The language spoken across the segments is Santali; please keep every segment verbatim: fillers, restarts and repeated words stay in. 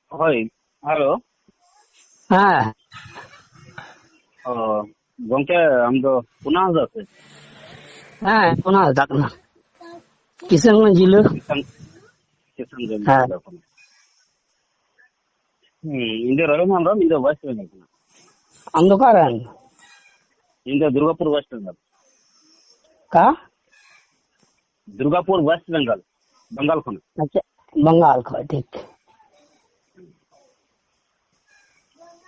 ᱦᱳᱭ, ᱦᱮᱞᱳ᱾ ᱦᱮᱸ᱾ ᱚ, ᱜᱚᱝᱠᱮ, ᱟᱢ ᱫᱚ ᱯᱩᱱᱟ ᱦᱟᱸᱥᱫᱟ ᱥᱮ? ᱦᱮᱸ, ᱯᱩᱱᱟ ᱦᱟᱸᱥᱫᱟ ᱠᱟᱱᱟ᱾ ᱠᱤᱥᱟᱱᱜᱚᱸᱡᱽ ᱡᱤᱞᱟᱹ᱾ ᱠᱤᱥᱟᱱ-, ᱠᱤᱥᱟᱱᱜᱚᱸᱡᱽ ᱦᱮᱸ᱾ ᱡᱤᱞᱟᱹ ᱠᱷᱚᱱ᱾ ᱦᱩᱸ, ᱤᱧ ᱫᱚ ᱨᱚᱵᱤᱱ ᱦᱮᱢᱵᱨᱚᱢ, ᱤᱧ ᱫᱚ ᱳᱭᱮᱥᱴ ᱵᱮᱝᱜᱚᱞ ᱠᱷᱚᱱᱟᱜ᱾ ᱟᱢ ᱫᱚ ᱚᱠᱟ ᱨᱮᱱ? ᱤᱧ ᱫᱚ ᱫᱩᱨᱜᱟᱯᱩᱨ, ᱳᱭᱮᱥᱴ ᱵᱮᱝᱜᱚᱞ᱾ ᱚᱠᱟ? ᱫᱩᱨᱜᱟᱯᱩᱨ, ᱳᱭᱮᱥᱴ ᱵᱮᱝᱜᱚᱞ, ᱵᱮᱝᱜᱚᱞ ᱠᱷᱚᱱᱟᱜ᱾ ᱟᱪᱪᱷᱟ, ᱵᱟᱝᱜᱟᱞ ᱠᱷᱚᱱ, ᱴᱷᱤᱠ᱾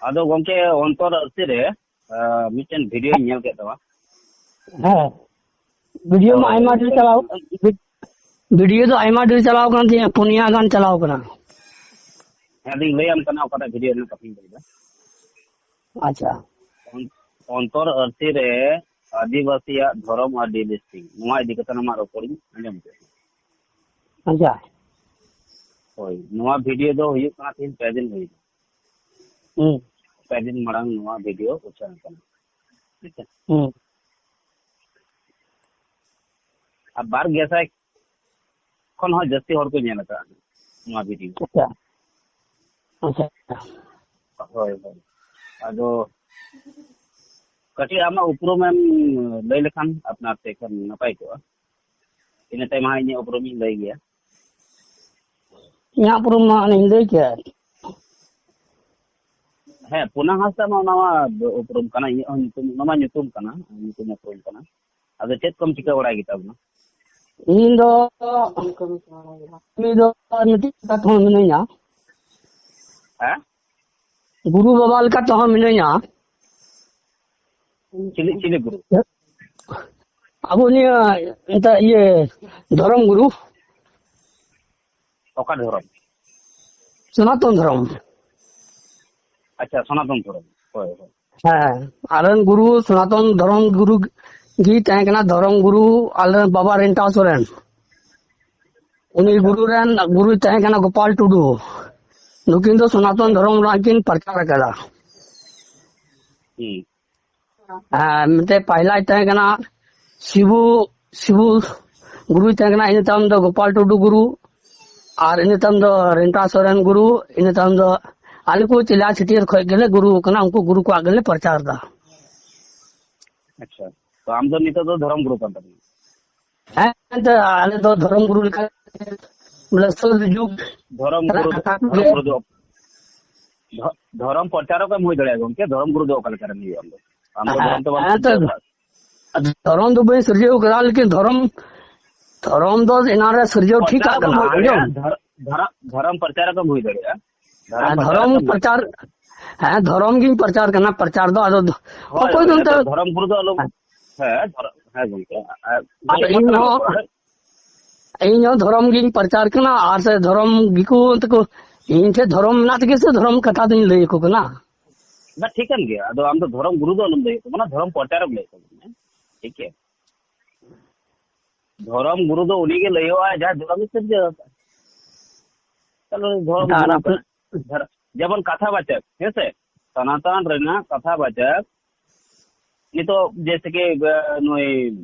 ᱟᱫᱚ ᱜᱚᱝᱠᱮ, ᱚᱱᱛᱚᱨ ᱟᱹᱨᱥᱤ ᱨᱮ, ᱟᱸ, ᱢᱤᱫᱴᱮᱱ ᱵᱷᱤᱰᱤᱭᱳᱧ ᱧᱮᱞ ᱠᱮᱫ ᱛᱟᱢᱟ᱾ ᱦᱮᱸ, ᱵᱷᱤᱰᱤᱭᱳ ᱢᱟ ᱦᱳᱭ, ᱟᱭᱢᱟ ᱰᱷᱮᱨ ᱦᱳᱭ᱾ ᱪᱟᱞᱟᱣ, ᱵᱷᱤᱰᱤᱭᱳ ᱫᱚ ᱟᱭᱢᱟ ᱰᱷᱮᱨ ᱪᱟᱞᱟᱣ ᱠᱟᱱ ᱛᱤᱧᱟᱹ, ᱯᱩᱱᱭᱟ ᱜᱟᱱ ᱪᱟᱞᱟᱣ ᱠᱟᱱᱟ᱾ ᱦᱮᱸ, ᱟᱫᱚᱧ ᱞᱟᱹᱭᱟᱢ ᱠᱟᱱᱟ ᱚᱠᱟᱴᱟᱜ ᱵᱷᱤᱰᱤᱭᱳ ᱨᱮᱱᱟᱜ ᱠᱟᱛᱷᱟᱧ ᱞᱟᱹᱭᱫᱟ᱾ ᱟᱪᱪᱷᱟ᱾ ᱚᱱ-, ᱚᱱᱛᱚᱨ ᱟᱹᱨᱥᱤ ᱨᱮ ᱟᱹᱫᱤᱵᱟᱹᱥᱤᱭᱟᱜ ᱫᱷᱚᱨᱚᱢ ᱟᱨ ᱰᱤᱞᱤᱥᱴᱤᱝ, ᱱᱚᱣᱟ ᱤᱫᱤ ᱠᱟᱛᱮ ᱟᱢᱟᱜ ᱨᱚᱯᱚᱲᱤᱧ ᱟᱸᱡᱚᱢ ᱠᱮᱫᱟ᱾ ᱟᱪᱪᱷᱟ᱾ ᱦᱳᱭ, ᱱᱚᱣᱟ ᱵᱷᱤᱰᱤᱭᱳ ᱫᱚ ᱦᱩᱭᱩᱜ ᱠᱟᱱᱟ ᱛᱮᱦᱮᱧ ᱯᱮ ᱫᱤᱱ ᱦᱩᱭ ᱮᱱᱟ᱾ ᱦᱩᱸ᱾ ᱯᱮ ᱫᱤᱱ ᱢᱟᱲᱟᱝ ᱱᱚᱣᱟ ᱵᱷᱤᱰᱤᱭᱳ ᱩᱪᱷᱟᱹᱱ ᱟᱠᱟᱱᱟ᱾ ᱴᱷᱤᱠ ᱟᱪᱷᱮ? ᱦᱩᱸ᱾ ᱟᱨ ᱵᱟᱨ ᱜᱮᱥᱟᱭ ᱠᱷᱚᱱ ᱦᱚᱸ ᱡᱟᱹᱥᱛᱤ ᱦᱚᱲ ᱠᱚ ᱧᱮᱞ ᱟᱠᱟᱫᱼᱟ ᱱᱚᱣᱟ ᱵᱷᱤᱰᱤᱭᱳ᱾ ᱟᱪᱪᱷᱟ᱾ ᱟᱪᱪᱷᱟ᱾ ᱦᱳᱭ, ᱦᱳᱭ᱾ ᱟᱫᱚ ᱠᱟᱹᱴᱤᱡ ᱟᱢᱟᱜ ᱩᱯᱨᱩᱢᱮᱢ ᱞᱟᱹᱭ ᱞᱮᱠᱷᱟᱱ ᱟᱯᱱᱟᱨ ᱛᱮ ᱠᱷᱟᱱ ᱱᱟᱯᱟᱭ ᱠᱚᱜᱼᱟ᱾ ᱤᱱᱟᱹ ᱛᱟᱭᱚᱢ ᱦᱟᱸᱜ ᱤᱧᱟᱹᱜ ᱩᱯᱨᱩᱢᱤᱧ ᱞᱟᱹᱭ ᱜᱮᱭᱟ᱾ ᱤᱧᱟᱹᱜ ᱩᱯᱨᱩᱢ ᱢᱟ ᱚᱱᱮᱧ ᱞᱟᱹᱭ ᱠᱮᱫ᱾ ᱦᱮᱸ, ᱯᱩᱱᱟ ᱦᱟᱸᱥᱫᱟ ᱢᱟ ᱚᱱᱟ ᱢᱟ ᱩᱯᱨᱩᱢ ᱠᱟᱱᱟ, ᱤᱧᱟᱹᱜ ᱦᱚᱸ ᱧᱩᱛᱩᱢ, ᱚᱱᱟ ᱢᱟ ᱧᱩᱛᱩᱢ ᱠᱟᱱᱟ, ᱧᱩᱛᱩᱢ ᱩᱯᱨᱩᱢ ᱠᱟᱱᱟ᱾ ᱟᱫᱚ ᱪᱮᱫ ᱠᱚᱢ ᱪᱤᱠᱟᱹ ᱵᱟᱲᱟᱭ ᱜᱮᱛᱟ ᱵᱚᱱᱟ? ᱤᱧ ᱫᱚ, ᱤᱧ ᱫᱚ ᱢᱤᱫᱴᱤᱡ ᱠᱟᱛᱷᱟ ᱦᱚᱸ ᱢᱤᱱᱟᱹᱧᱟ᱾ ᱦᱮᱸ? ᱜᱩᱨᱩ ᱵᱟᱵᱟ ᱞᱮᱠᱟ ᱛᱮᱦᱚᱸ ᱢᱤᱱᱟᱹᱧᱟ᱾ ᱪᱤᱞᱤ, ᱪᱤᱞᱤ ᱜᱩᱨᱩ? ᱟᱵᱚ ᱱᱤᱭᱟᱹ ᱮᱱᱛᱮ ᱤᱭᱟᱹ ᱫᱷᱚᱨᱚᱢ ᱜᱩᱨᱩ᱾ ᱚᱠᱟ ᱫᱷᱚᱨᱚᱢ? ᱥᱚᱱᱟᱛᱚᱱ ᱫᱷᱚᱨᱚᱢ᱾ ᱟᱪᱪᱷᱟ, ᱥᱚᱱᱟᱛᱚᱱ ᱫᱷᱚᱨᱚᱢ᱾ ᱦᱳᱭ, ᱦᱳᱭ᱾ ᱦᱮᱸ, ᱟᱞᱮᱨᱮᱱ ᱜᱩᱨᱩ ᱥᱚᱱᱟᱛᱚᱱ ᱫᱷᱚᱨᱚᱢ ᱜᱩᱨᱩ ᱜᱮ ᱛᱟᱦᱮᱸ ᱠᱟᱱᱟ, ᱫᱷᱚᱨᱚᱢ ᱜᱩᱨᱩ ᱟᱞᱮᱨᱮᱱ ᱵᱟᱵᱟ ᱨᱮᱱᱴᱟᱣ ᱥᱚᱨᱮᱱ᱾ ᱩᱱᱤ ᱟᱪᱪᱷᱟ᱾ ᱜᱩᱨᱩ ᱨᱮᱱ ᱜᱩᱨᱩᱭ ᱛᱟᱦᱮᱸ ᱠᱟᱱᱟ ᱜᱳᱯᱟᱞ ᱴᱩᱰᱩ᱾ ᱱᱩᱠᱤᱱ ᱫᱚ ᱥᱚᱱᱟᱛᱚᱱ ᱫᱷᱚᱨᱚᱢ ᱨᱮᱱᱟᱜ ᱠᱤᱱ ᱯᱨᱚᱪᱟᱨ ᱟᱠᱟᱫᱟ᱾ ᱦᱩᱸ᱾ ᱦᱮᱸ, ᱢᱤᱫᱴᱮᱡ ᱯᱟᱦᱞᱟᱭ ᱛᱟᱦᱮᱸ ᱠᱟᱱᱟ ᱥᱤᱵᱩ, ᱥᱤᱵᱩ ᱜᱩᱨᱩᱭ ᱛᱟᱦᱮᱸ ᱠᱟᱱᱟ, ᱤᱱᱟᱹ ᱛᱟᱭᱚᱢ ᱫᱚ ᱜᱳᱯᱟᱞ ᱴᱩᱰᱩ ᱜᱩᱨᱩ, ᱟᱨ ᱤᱱᱟᱹ ᱛᱟᱭᱚᱢ ᱫᱚ ᱨᱮᱱᱴᱟ ᱥᱚᱨᱮᱱ ᱜᱩᱨᱩ, ᱤᱱᱟᱹ ᱛᱟᱭᱚᱢ ᱫᱚ ᱟᱞᱮ ᱠᱚ ᱪᱮᱞᱟ ᱪᱷᱟᱹᱴᱭᱟᱹᱨ ᱠᱷᱚᱡ ᱜᱮᱞᱮ ᱜᱩᱨᱩ ᱟᱠᱟᱱᱟ, ᱩᱱᱠᱩ ᱜᱩᱨᱩ ᱠᱚᱣᱟᱜ ᱜᱮᱞᱮ ᱯᱨᱚᱪᱟᱨ ᱮᱫᱟ᱾ ᱟᱪᱪᱷᱟ, ᱛᱚ ᱟᱢ ᱫᱚ ᱱᱤᱛᱚᱜ ᱫᱚ ᱫᱷᱚᱨᱚᱢ ᱜᱩᱨᱩ ᱠᱟᱱ ᱛᱟᱵᱚᱱᱟ? ᱦᱮᱸ, ᱮᱱᱛᱮ ᱟᱞᱮ ᱫᱚ ᱫᱷᱚᱨᱚᱢ ᱜᱩᱨᱩ ᱞᱮᱠᱟ, ᱵᱚᱞᱮ, ᱥᱚᱛ ᱡᱩᱜᱽ ᱫᱷᱚᱨᱚᱢ ᱜᱩᱨᱩ ᱫᱚ, ᱠᱟᱛᱷᱟ ᱠᱚᱜᱮ᱾ ᱫᱷᱚᱨᱚᱢ ᱜᱩᱨᱩ ᱫᱚ, ᱫᱷᱚ-, ᱫᱷᱚᱨᱚᱢ ᱯᱨᱚᱪᱟᱨᱚᱠ ᱮᱢ ᱦᱩᱭ ᱫᱟᱲᱮᱭᱟᱜᱼᱟ ᱜᱚᱢᱠᱮ, ᱫᱷᱚᱨᱚᱢ ᱜᱩᱨᱩ ᱫᱚ ᱚᱠᱟ ᱞᱮᱠᱟ ᱨᱮᱢ ᱦᱩᱭᱩᱜᱼᱟ ᱟᱢ ᱫᱚ? ᱟᱢ ᱫᱚ ᱫᱷᱚᱨᱚᱢ ᱫᱚ ᱵᱟᱢ ᱦᱮᱸ, ᱮᱱᱛᱮ ᱥᱤᱨᱡᱟᱹᱣ ᱟᱠᱟᱫ᱾ ᱫᱷᱚᱨᱚᱢ ᱫᱚ ᱵᱟᱹᱧ ᱥᱤᱨᱡᱟᱹᱣ ᱠᱟᱫᱟ, ᱞᱮᱠᱤᱱ ᱫᱷᱚᱨᱚᱢ, ᱫᱷᱚᱨᱚᱢ ᱫᱚ ᱮᱱᱟᱱ ᱨᱮ ᱥᱤᱨᱡᱟᱹᱣ ᱴᱷᱤᱠ ᱠᱟᱜ ᱯᱨᱚᱪᱟᱨᱚᱠ ᱮᱢ ᱠᱟᱱᱟ᱾ ᱦᱩᱭ ᱟᱸᱡᱚᱢ? ᱫᱟᱲᱮᱭᱟᱜᱼᱟ, ᱫᱷᱚᱨᱚᱢ, ᱫᱷᱚᱨᱚᱢ ᱯᱨᱚᱪᱟᱨᱚᱠ ᱮᱢ ᱦᱩᱭ ᱫᱟᱲᱮᱭᱟᱜᱼᱟ, ᱫᱷᱚᱨᱚᱢ ᱦᱮᱸ, ᱯᱨᱚᱪᱟᱨᱚᱠ ᱫᱷᱚᱨᱚᱢ ᱮᱢ ᱦᱩᱭ ᱯᱨᱚᱪᱟᱨ, ᱫᱟᱲᱮᱭᱟᱜᱼᱟ᱾ ᱦᱮᱸ, ᱫᱷᱚᱨᱚᱢ ᱜᱤᱧ ᱯᱨᱚᱪᱟᱨ ᱠᱟᱱᱟ, ᱯᱨᱚᱪᱟᱨ ᱫᱚ ᱟᱫᱚ ᱦᱳᱭ, ᱚᱠᱚᱭ ᱦᱳᱭ, ᱫᱚ ᱦᱮᱸ, ᱚᱱᱛᱮ ᱛᱚ ᱫᱷᱚᱨᱚᱢ ᱜᱩᱨᱩ ᱫᱚ ᱟᱞᱚᱢ, ᱦᱮᱸ, ᱫᱷᱚᱨᱚᱢ, ᱦᱮᱸ ᱜᱚᱢᱠᱮ, ᱟᱨ ᱟᱨ ᱡᱟᱦᱟᱸ ᱤᱧ ᱠᱟᱛᱷᱟ ᱦᱚᱸ, ᱨᱚᱯᱚᱲ, ᱦᱮᱸ, ᱤᱧ ᱦᱚᱸ ᱫᱷᱚᱨᱚᱢ ᱜᱤᱧ ᱯᱨᱚᱪᱟᱨ ᱠᱟᱱᱟ, ᱟᱨ ᱥᱮ ᱫᱷᱚᱨᱚᱢ ᱜᱮᱠᱚ ᱚᱱᱛᱮ ᱠᱚ, ᱤᱧ ᱴᱷᱮᱱ ᱫᱷᱚᱨᱚᱢ ᱢᱮᱱᱟᱜ ᱛᱮᱜᱮ ᱥᱮ ᱫᱷᱚᱨᱚᱢ ᱠᱟᱛᱷᱟ ᱫᱚᱧ ᱞᱟᱹᱭ ᱟᱠᱚ ᱠᱟᱱᱟ᱾ ᱵᱟ, ᱴᱷᱤᱠ ᱠᱟᱱ ᱜᱮᱭᱟ, ᱟᱫᱚ ᱟᱢ ᱫᱚ ᱫᱷᱚᱨᱚᱢ ᱜᱩᱨᱩ ᱫᱚ ᱟᱞᱚᱢ ᱞᱟᱹᱭ ᱟᱠᱚ ᱠᱟᱱᱟ, ᱫᱷᱚᱨᱚᱢ ᱯᱨᱚᱪᱟᱨᱚᱠ ᱞᱟᱹᱭ ᱟᱠᱚ ᱠᱟᱱᱟ, ᱴᱷᱤᱠ ᱜᱮᱭᱟ? ᱫᱷᱚᱨᱚᱢ ᱜᱩᱨᱩ ᱫᱚ ᱩᱱᱤ ᱜᱮ ᱞᱟᱹᱭᱚᱜᱼᱟ ᱡᱟᱦᱟᱸ ᱫᱷᱚᱨᱚᱢ ᱮ ᱥᱤᱨᱡᱟᱹᱣ ᱟᱠᱟᱫ᱾ ᱛᱟᱦᱞᱮ ᱩᱱᱤ ᱫᱷᱚᱨᱚᱢ ᱟᱨ ᱜᱩᱨᱩ ᱟᱯᱮ ᱠᱟᱱᱟ᱾ ᱫᱷᱚᱨ-, ᱡᱮᱢᱚᱱ ᱠᱟᱛᱷᱟ ᱵᱟᱪᱚᱠ, ᱦᱮᱸ ᱥᱮ? ᱥᱚᱱᱟᱛᱚᱱ ᱨᱮᱱᱟᱜ ᱠᱟᱛᱷᱟ ᱵᱟᱪᱚᱠ ᱱᱤᱛᱚᱜ ᱡᱮᱭᱥᱮ ᱠᱤ, ᱮ, ᱱᱩᱭ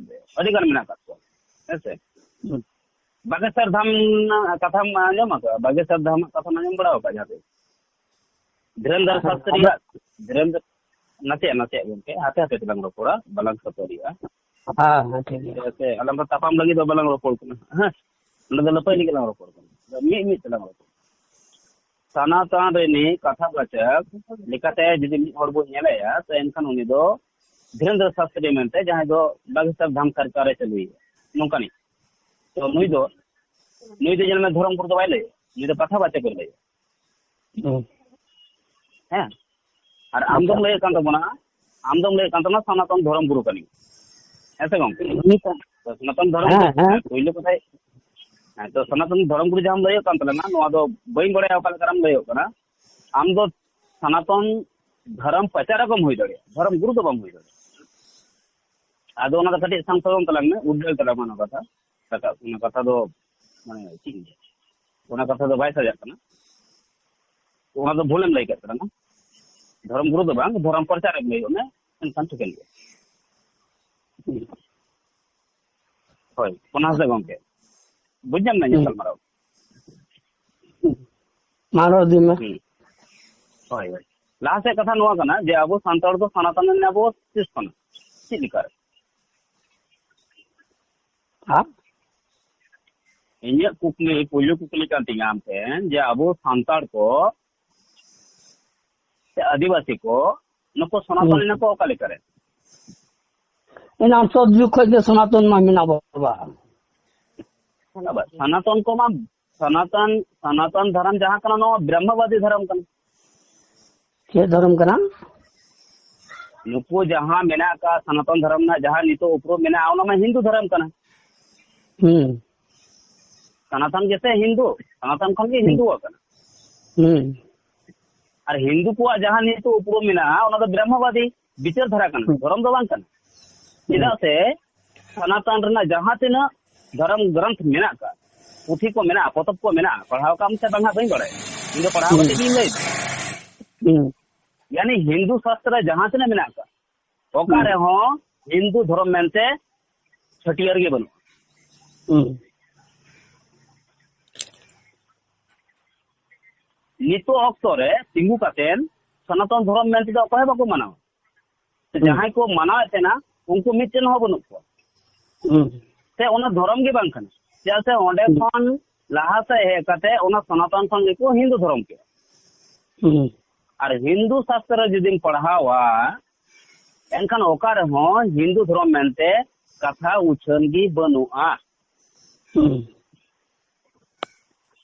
ᱟᱹᱰᱤ ᱜᱟᱱ ᱢᱮᱱᱟᱜ ᱟᱠᱟᱫ ᱠᱚᱣᱟ, ᱦᱮᱸ ᱥᱮ? ᱦᱩᱸ᱾ ᱵᱟᱜᱮᱥᱚᱨ ᱫᱷᱟᱢ ᱨᱮᱱᱟᱜ ᱠᱟᱛᱷᱟᱢ ᱟᱸᱡᱚᱢ ᱟᱠᱟᱫᱼᱟ? ᱵᱟᱜᱮᱥᱚᱨ ᱫᱷᱟᱢ ᱨᱮᱱᱟᱜ ᱠᱟᱛᱷᱟᱢ ᱟᱸᱡᱚᱢ ᱵᱟᱲᱟ ᱟᱠᱟᱫᱼᱟ ᱡᱟᱦᱟᱸ ᱛᱤᱥ? ᱫᱷᱤᱨᱮᱱᱫᱨᱚ ᱦᱮᱸ, ᱥᱟᱥᱛᱨᱤᱭᱟᱜ, ᱫᱷᱤᱨᱮᱱᱫᱨᱚ, ᱱᱟᱥᱮᱭᱟᱜ, ᱱᱟᱥᱮᱭᱟᱜ ᱜᱚᱢᱠᱮ, ᱦᱟᱯᱮ ᱦᱟᱯᱮ ᱛᱮᱞᱟᱝ ᱨᱚᱯᱚᱲᱟ, ᱵᱟᱞᱟᱝ ᱠᱷᱟᱹᱯᱟᱹᱨᱤᱜᱼᱟ᱾ ᱦᱮᱸ, ᱦᱮᱸ, ᱴᱷᱤᱠ ᱜᱮᱭᱟ᱾ ᱪᱮᱫᱟᱜ ᱥᱮ ᱟᱞᱟᱝ ᱫᱚ ᱛᱟᱯᱟᱢ ᱞᱟᱹᱜᱤᱫ ᱫᱚ ᱵᱟᱞᱟᱝ ᱨᱚᱯᱚᱲ ᱠᱟᱱᱟ, ᱦᱮᱸ, ᱱᱚᱰᱮ ᱫᱚ ᱞᱟᱹᱯᱟᱹᱭ ᱞᱟᱹᱜᱤᱫ ᱞᱟᱝ ᱨᱚᱯᱚᱲ ᱠᱟᱱᱟ, ᱢᱤᱫ ᱢᱤᱫ ᱛᱮᱞᱟᱝ ᱨᱚᱯᱚᱲ ᱠᱟᱱᱟ᱾ ᱥᱚᱱᱟᱛᱚᱱ ᱨᱤᱱᱤᱡ ᱠᱟᱛᱷᱟ ᱵᱟᱪᱚᱠ ᱞᱮᱠᱟᱛᱮ ᱡᱩᱫᱤ ᱢᱤᱫ ᱦᱚᱲ ᱵᱚᱱ ᱧᱮᱞᱮᱭᱟ, ᱛᱚ ᱮᱱᱠᱷᱟᱱ ᱩᱱᱤ ᱫᱚ ᱫᱷᱤᱨᱮᱱᱫᱨᱚ ᱥᱟᱥᱛᱨᱤ ᱢᱮᱱᱛᱮ, ᱡᱟᱦᱟᱸᱭ ᱫᱚ ᱵᱟᱜᱮᱥᱚᱨ ᱫᱷᱟᱢ ᱥᱚᱨᱠᱟᱨᱮ ᱪᱟᱹᱞᱩᱭᱮᱫᱼᱟ, ᱱᱚᱝᱠᱟᱱᱤᱡ᱾ ᱛᱚ ᱱᱩᱭ ᱫᱚ, ᱱᱩᱭ ᱫᱚ ᱧᱮᱞ ᱢᱮ ᱫᱷᱚᱨᱚᱢ ᱜᱩᱨᱩ ᱫᱚ ᱵᱟᱭ ᱞᱟᱹᱭᱟ, ᱱᱩᱭ ᱫᱚ ᱠᱟᱛᱷᱟ ᱵᱟᱪᱚᱠ ᱮ ᱞᱟᱹᱭᱟ᱾ ᱦᱩᱸ᱾ ᱦᱮᱸ, ᱟᱨ ᱟᱢ ᱫᱚᱢ ᱟᱪᱪᱷᱟ᱾ ᱞᱟᱹᱭᱮᱫ ᱠᱟᱱ ᱛᱟᱵᱚᱱᱟ, ᱟᱢ ᱫᱚᱢ ᱞᱟᱹᱭᱮᱫ ᱠᱟᱱ ᱛᱟᱵᱚᱱᱟ ᱥᱚᱱᱟᱛᱚᱱ ᱫᱷᱚᱨᱚᱢ ᱜᱩᱨᱩ ᱠᱟᱹᱱᱟᱹᱧ, ᱦᱮᱸ ᱥᱮ ᱜᱚᱢᱠᱮ? ᱱᱤᱛ ᱛᱚ ᱥᱚᱱᱟᱛᱚᱱ ᱫᱷᱚᱨᱚᱢ ᱦᱮᱸ, ᱜᱩᱨᱩ, ᱦᱮᱸ᱾ ᱦᱮᱸ, ᱯᱳᱭᱞᱳ ᱠᱟᱛᱷᱟᱭ, ᱦᱮᱸ, ᱛᱚ ᱥᱚᱱᱟᱛᱚᱱ ᱫᱷᱚᱨᱚᱢ ᱜᱩᱨᱩ ᱡᱟᱦᱟᱸᱢ ᱞᱟᱹᱭᱚᱜ ᱠᱟᱱ ᱛᱟᱞᱟᱝᱟ, ᱱᱚᱣᱟ ᱫᱚ ᱵᱟᱹᱧ ᱵᱟᱲᱟᱭᱟ ᱚᱠᱟ ᱞᱮᱠᱟᱨᱮᱢ ᱞᱟᱹᱭᱚᱜ ᱠᱟᱱᱟ᱾ ᱟᱢ ᱫᱚ ᱥᱚᱱᱟᱛᱚᱱ ᱫᱷᱚᱨᱚᱢ ᱯᱨᱚᱪᱟᱨᱚᱠ ᱮᱢ ᱦᱩᱭ ᱫᱟᱲᱮᱭᱟᱜᱼᱟ, ᱫᱷᱚᱨᱚᱢ ᱜᱩᱨᱩ ᱫᱚ ᱵᱟᱢ ᱦᱩᱭ ᱫᱟᱲᱮᱭᱟᱜᱼᱟ᱾ ᱟᱫᱚ ᱚᱱᱟ ᱫᱚ ᱠᱟᱹᱴᱤᱡ ᱥᱚᱝᱥᱳᱫᱷᱚᱱ ᱛᱟᱞᱟᱝ ᱢᱮ, ᱩᱰᱰᱟᱹᱞ ᱛᱟᱞᱟᱝ ᱢᱮ ᱚᱱᱟ ᱠᱟᱛᱷᱟ᱾ ᱨᱟᱠᱟᱵ, ᱚᱱᱟ ᱠᱟᱛᱷᱟ ᱫᱚ, ᱢᱟᱱᱮ, ᱪᱮᱫ ᱤᱧ ᱞᱟᱹᱭᱟ? ᱚᱱᱟ ᱠᱟᱛᱷᱟ ᱫᱚ ᱵᱟᱭ ᱥᱟᱡᱟᱜ ᱠᱟᱱᱟ᱾ ᱚᱱᱟ ᱫᱚ ᱵᱷᱩᱞᱮᱢ ᱞᱟᱹᱭ ᱠᱟᱜ ᱛᱟᱞᱟᱝᱟ᱾ ᱫᱷᱚᱨᱚᱢ ᱜᱩᱨᱩ ᱫᱚ ᱵᱟᱝ, ᱫᱷᱚᱨᱚᱢ ᱯᱨᱚᱪᱟᱨᱚᱠ ᱞᱟᱹᱭᱚᱜ ᱢᱮ, ᱮᱱᱠᱷᱟᱱ ᱴᱷᱤᱠᱟᱹᱱ ᱜᱮᱭᱟ᱾ ᱦᱳᱭ, ᱚᱱᱟ ᱦᱚᱸ ᱥᱮ ᱜᱚᱢᱠᱮ, ᱵᱩᱡᱽ ᱧᱟᱢ ᱱᱟ ᱤᱧᱟᱹᱜ ᱦᱩᱸ᱾ ᱜᱟᱞᱢᱟᱨᱟᱣ? ᱢᱟ ᱨᱚᱲ ᱤᱫᱤ ᱢᱮ᱾ ᱦᱩᱸ᱾ ᱦᱳᱭ, ᱦᱳᱭ᱾ ᱞᱟᱦᱟ ᱥᱮᱫ ᱠᱟᱛᱷᱟ ᱱᱚᱣᱟ ᱠᱟᱱᱟ ᱡᱮ ᱟᱵᱚ ᱥᱟᱱᱛᱟᱲ ᱫᱚ ᱥᱟᱱᱟᱛᱚᱱ ᱨᱮᱱ ᱟᱵᱚ ᱛᱤᱥ ᱠᱷᱚᱱᱟᱜ? ᱪᱮᱫ ᱞᱮᱠᱟ ᱨᱮ? ᱦᱮᱸ? ᱤᱧᱟᱹᱜ ᱠᱩᱠᱞᱤ, ᱯᱩᱭᱞᱩ ᱠᱩᱠᱞᱤ ᱠᱟᱱ ᱛᱤᱧᱟ ᱟᱢ ᱴᱷᱮᱱ, ᱡᱮ ᱟᱵᱚ ᱥᱟᱱᱛᱟᱲ ᱠᱚ ᱥᱮ ᱟᱹᱫᱤᱵᱟᱹᱥᱤ ᱠᱚ ᱱᱩᱠᱩ ᱥᱚᱱᱟᱛᱚᱱ ᱦᱩᱸ᱾ ᱮᱱᱟ ᱠᱚ ᱚᱠᱟ ᱞᱮᱠᱟ ᱨᱮ? ᱮᱱᱟᱝ ᱥᱚᱛ ᱡᱩᱜᱽ ᱠᱷᱚᱡ ᱜᱮ ᱥᱚᱱᱟᱛᱚᱱ ᱢᱟ ᱢᱮᱱᱟᱜ ᱵᱟᱵᱟ᱾ ᱥᱟᱱᱟᱛᱚᱱ ᱠᱚᱢᱟ, ᱥᱟᱱᱟᱛᱚᱱ, ᱥᱟᱱᱟᱛᱚᱱ ᱫᱷᱚᱨᱚᱢ ᱡᱟᱦᱟᱸ ᱠᱟᱱᱟ, ᱱᱚᱣᱟ ᱵᱨᱟᱦᱢᱚᱵᱟᱫᱤ ᱫᱷᱚᱨᱚᱢ ᱠᱟᱱᱟ᱾ ᱪᱮᱫ ᱫᱷᱚᱨᱚᱢ ᱠᱟᱱᱟ? ᱱᱩᱠᱩ ᱡᱟᱦᱟᱸ ᱢᱮᱱᱟᱜ ᱟᱠᱟᱫ ᱥᱟᱱᱟᱛᱚᱱ ᱫᱷᱚᱨᱚᱢ ᱨᱮᱱᱟᱜ ᱡᱟᱦᱟᱸ ᱱᱤᱛᱚᱜ ᱩᱯᱨᱩᱢ ᱢᱮᱱᱟᱜᱼᱟ, ᱚᱱᱟ ᱢᱟ ᱦᱤᱱᱫᱩ ᱫᱷᱚᱨᱚᱢ ᱠᱟᱱᱟ᱾ ᱦᱩᱸ᱾ ᱥᱟᱱᱟᱛᱚᱱ ᱜᱮᱥᱮ ᱦᱤᱱᱫᱩ, ᱥᱟᱱᱟᱛᱚᱱ ᱠᱷᱚᱱ ᱜᱮ ᱦᱩᱸ᱾ ᱦᱤᱱᱫᱩ ᱟᱠᱟᱱᱟ᱾ ᱦᱩᱸ᱾ ᱟᱨ ᱦᱤᱱᱫᱩ ᱠᱚᱣᱟᱜ ᱡᱟᱦᱟᱸ ᱱᱤᱛᱚᱜ ᱩᱯᱨᱩᱢ ᱢᱮᱱᱟᱜᱼᱟ, ᱚᱱᱟ ᱫᱚ ᱵᱨᱟᱦᱢᱚᱵᱟᱫᱤ᱾ ᱵᱤᱪᱟᱹᱨ ᱫᱷᱟᱨᱟ ᱠᱟᱱᱟ, ᱦᱩᱸ᱾ ᱫᱷᱚᱨᱚᱢ ᱫᱚ ᱵᱟᱝ ᱠᱟᱱᱟ᱾ ᱦᱩᱸ᱾ ᱪᱮᱫᱟᱜ ᱥᱮ ᱥᱟᱱᱟᱛᱚᱱ ᱨᱮᱱᱟᱜ ᱡᱟᱦᱟᱸ ᱛᱤᱱᱟᱹᱜ ᱫᱷᱚᱨᱚᱢ ᱜᱨᱚᱱᱛᱷ ᱢᱮᱱᱟᱜ ᱟᱠᱟᱫ, ᱯᱩᱛᱷᱤ ᱠᱚ ᱢᱮᱱᱟᱜᱼᱟ, ᱯᱚᱛᱚᱵ ᱠᱚ ᱢᱮᱱᱟᱜᱼᱟ, ᱯᱟᱲᱦᱟᱣ ᱠᱟᱜ ᱟᱢ ᱥᱮ ᱵᱟᱝ ᱦᱟᱸᱜ ᱵᱟᱹᱧ ᱵᱟᱲᱟᱭᱟ, ᱤᱧ ᱫᱚ ᱯᱟᱲᱦᱟᱣ ᱦᱩᱸ᱾ ᱠᱟᱛᱮ ᱜᱤᱧ ᱞᱟᱹᱭ ᱮᱫᱟ᱾ ᱦᱩᱸ᱾ ᱭᱟᱱᱤ ᱦᱤᱱᱫᱩ ᱥᱟᱥᱛᱨᱚ ᱨᱮ ᱡᱟᱦᱟᱸ ᱛᱤᱱᱟᱹᱜ ᱢᱮᱱᱟᱜ ᱟᱠᱟᱫ, ᱚᱠᱟ ᱦᱩᱸ᱾ ᱨᱮᱦᱚᱸ ᱦᱤᱱᱫᱩ ᱫᱷᱚᱨᱚᱢ ᱢᱮᱱᱛᱮ ᱪᱷᱟᱹᱴᱭᱟᱹᱨ ᱜᱮ ᱵᱟᱹᱱᱩᱜᱼᱟ᱾ ᱦᱩᱸ᱾ ᱱᱤᱛᱚᱜ ᱚᱠᱛᱚ ᱨᱮ ᱛᱤᱸᱜᱩ ᱠᱟᱛᱮᱱ ᱥᱚᱱᱟᱛᱚᱱ ᱫᱷᱚᱨᱚᱢ ᱢᱮᱱᱛᱮ ᱫᱚ ᱚᱠᱚᱭ ᱦᱚᱸ ᱵᱟᱠᱚ ᱢᱟᱱᱟᱣᱟ᱾ ᱦᱩᱸ᱾ ᱡᱟᱦᱟᱸᱭ ᱠᱚ ᱢᱟᱱᱟᱣᱮᱫ ᱛᱟᱦᱮᱱᱟ, ᱩᱱᱠᱩ ᱢᱤᱫᱴᱮᱱ ᱦᱚᱸ ᱵᱟᱹᱱᱩᱜ ᱠᱚᱣᱟ᱾ ᱦᱩᱸ᱾ ᱥᱮ ᱚᱱᱟ ᱫᱷᱚᱨᱚᱢ ᱜᱮ ᱵᱟᱝ ᱠᱟᱱᱟ᱾ ᱪᱮᱫᱟᱜ ᱥᱮ ᱚᱸᱰᱮ ᱦᱩᱸ᱾ ᱠᱷᱚᱱ ᱞᱟᱦᱟ ᱥᱮᱫ ᱦᱮᱡ ᱠᱟᱛᱮ ᱚᱱᱟ ᱥᱚᱱᱟᱛᱚᱱ ᱠᱷᱚᱱ ᱜᱮᱠᱚ ᱦᱤᱱᱫᱩ ᱫᱷᱚᱨᱚᱢ ᱠᱮᱫᱟ᱾ ᱦᱩᱸ᱾ ᱟᱨ ᱦᱤᱱᱫᱩ ᱥᱟᱥᱛᱨᱚ ᱡᱩᱫᱤᱢ ᱯᱟᱲᱦᱟᱣᱟ, ᱮᱱᱠᱷᱟᱱ ᱚᱠᱟ ᱨᱮᱦᱚᱸ ᱦᱤᱱᱫᱩ ᱫᱷᱚᱨᱚᱢ ᱢᱮᱱᱛᱮ ᱠᱟᱛᱷᱟ ᱩᱪᱷᱟᱹᱱ ᱜᱮ ᱵᱟᱹᱱᱩᱜᱼᱟ᱾ ᱦᱩᱸ᱾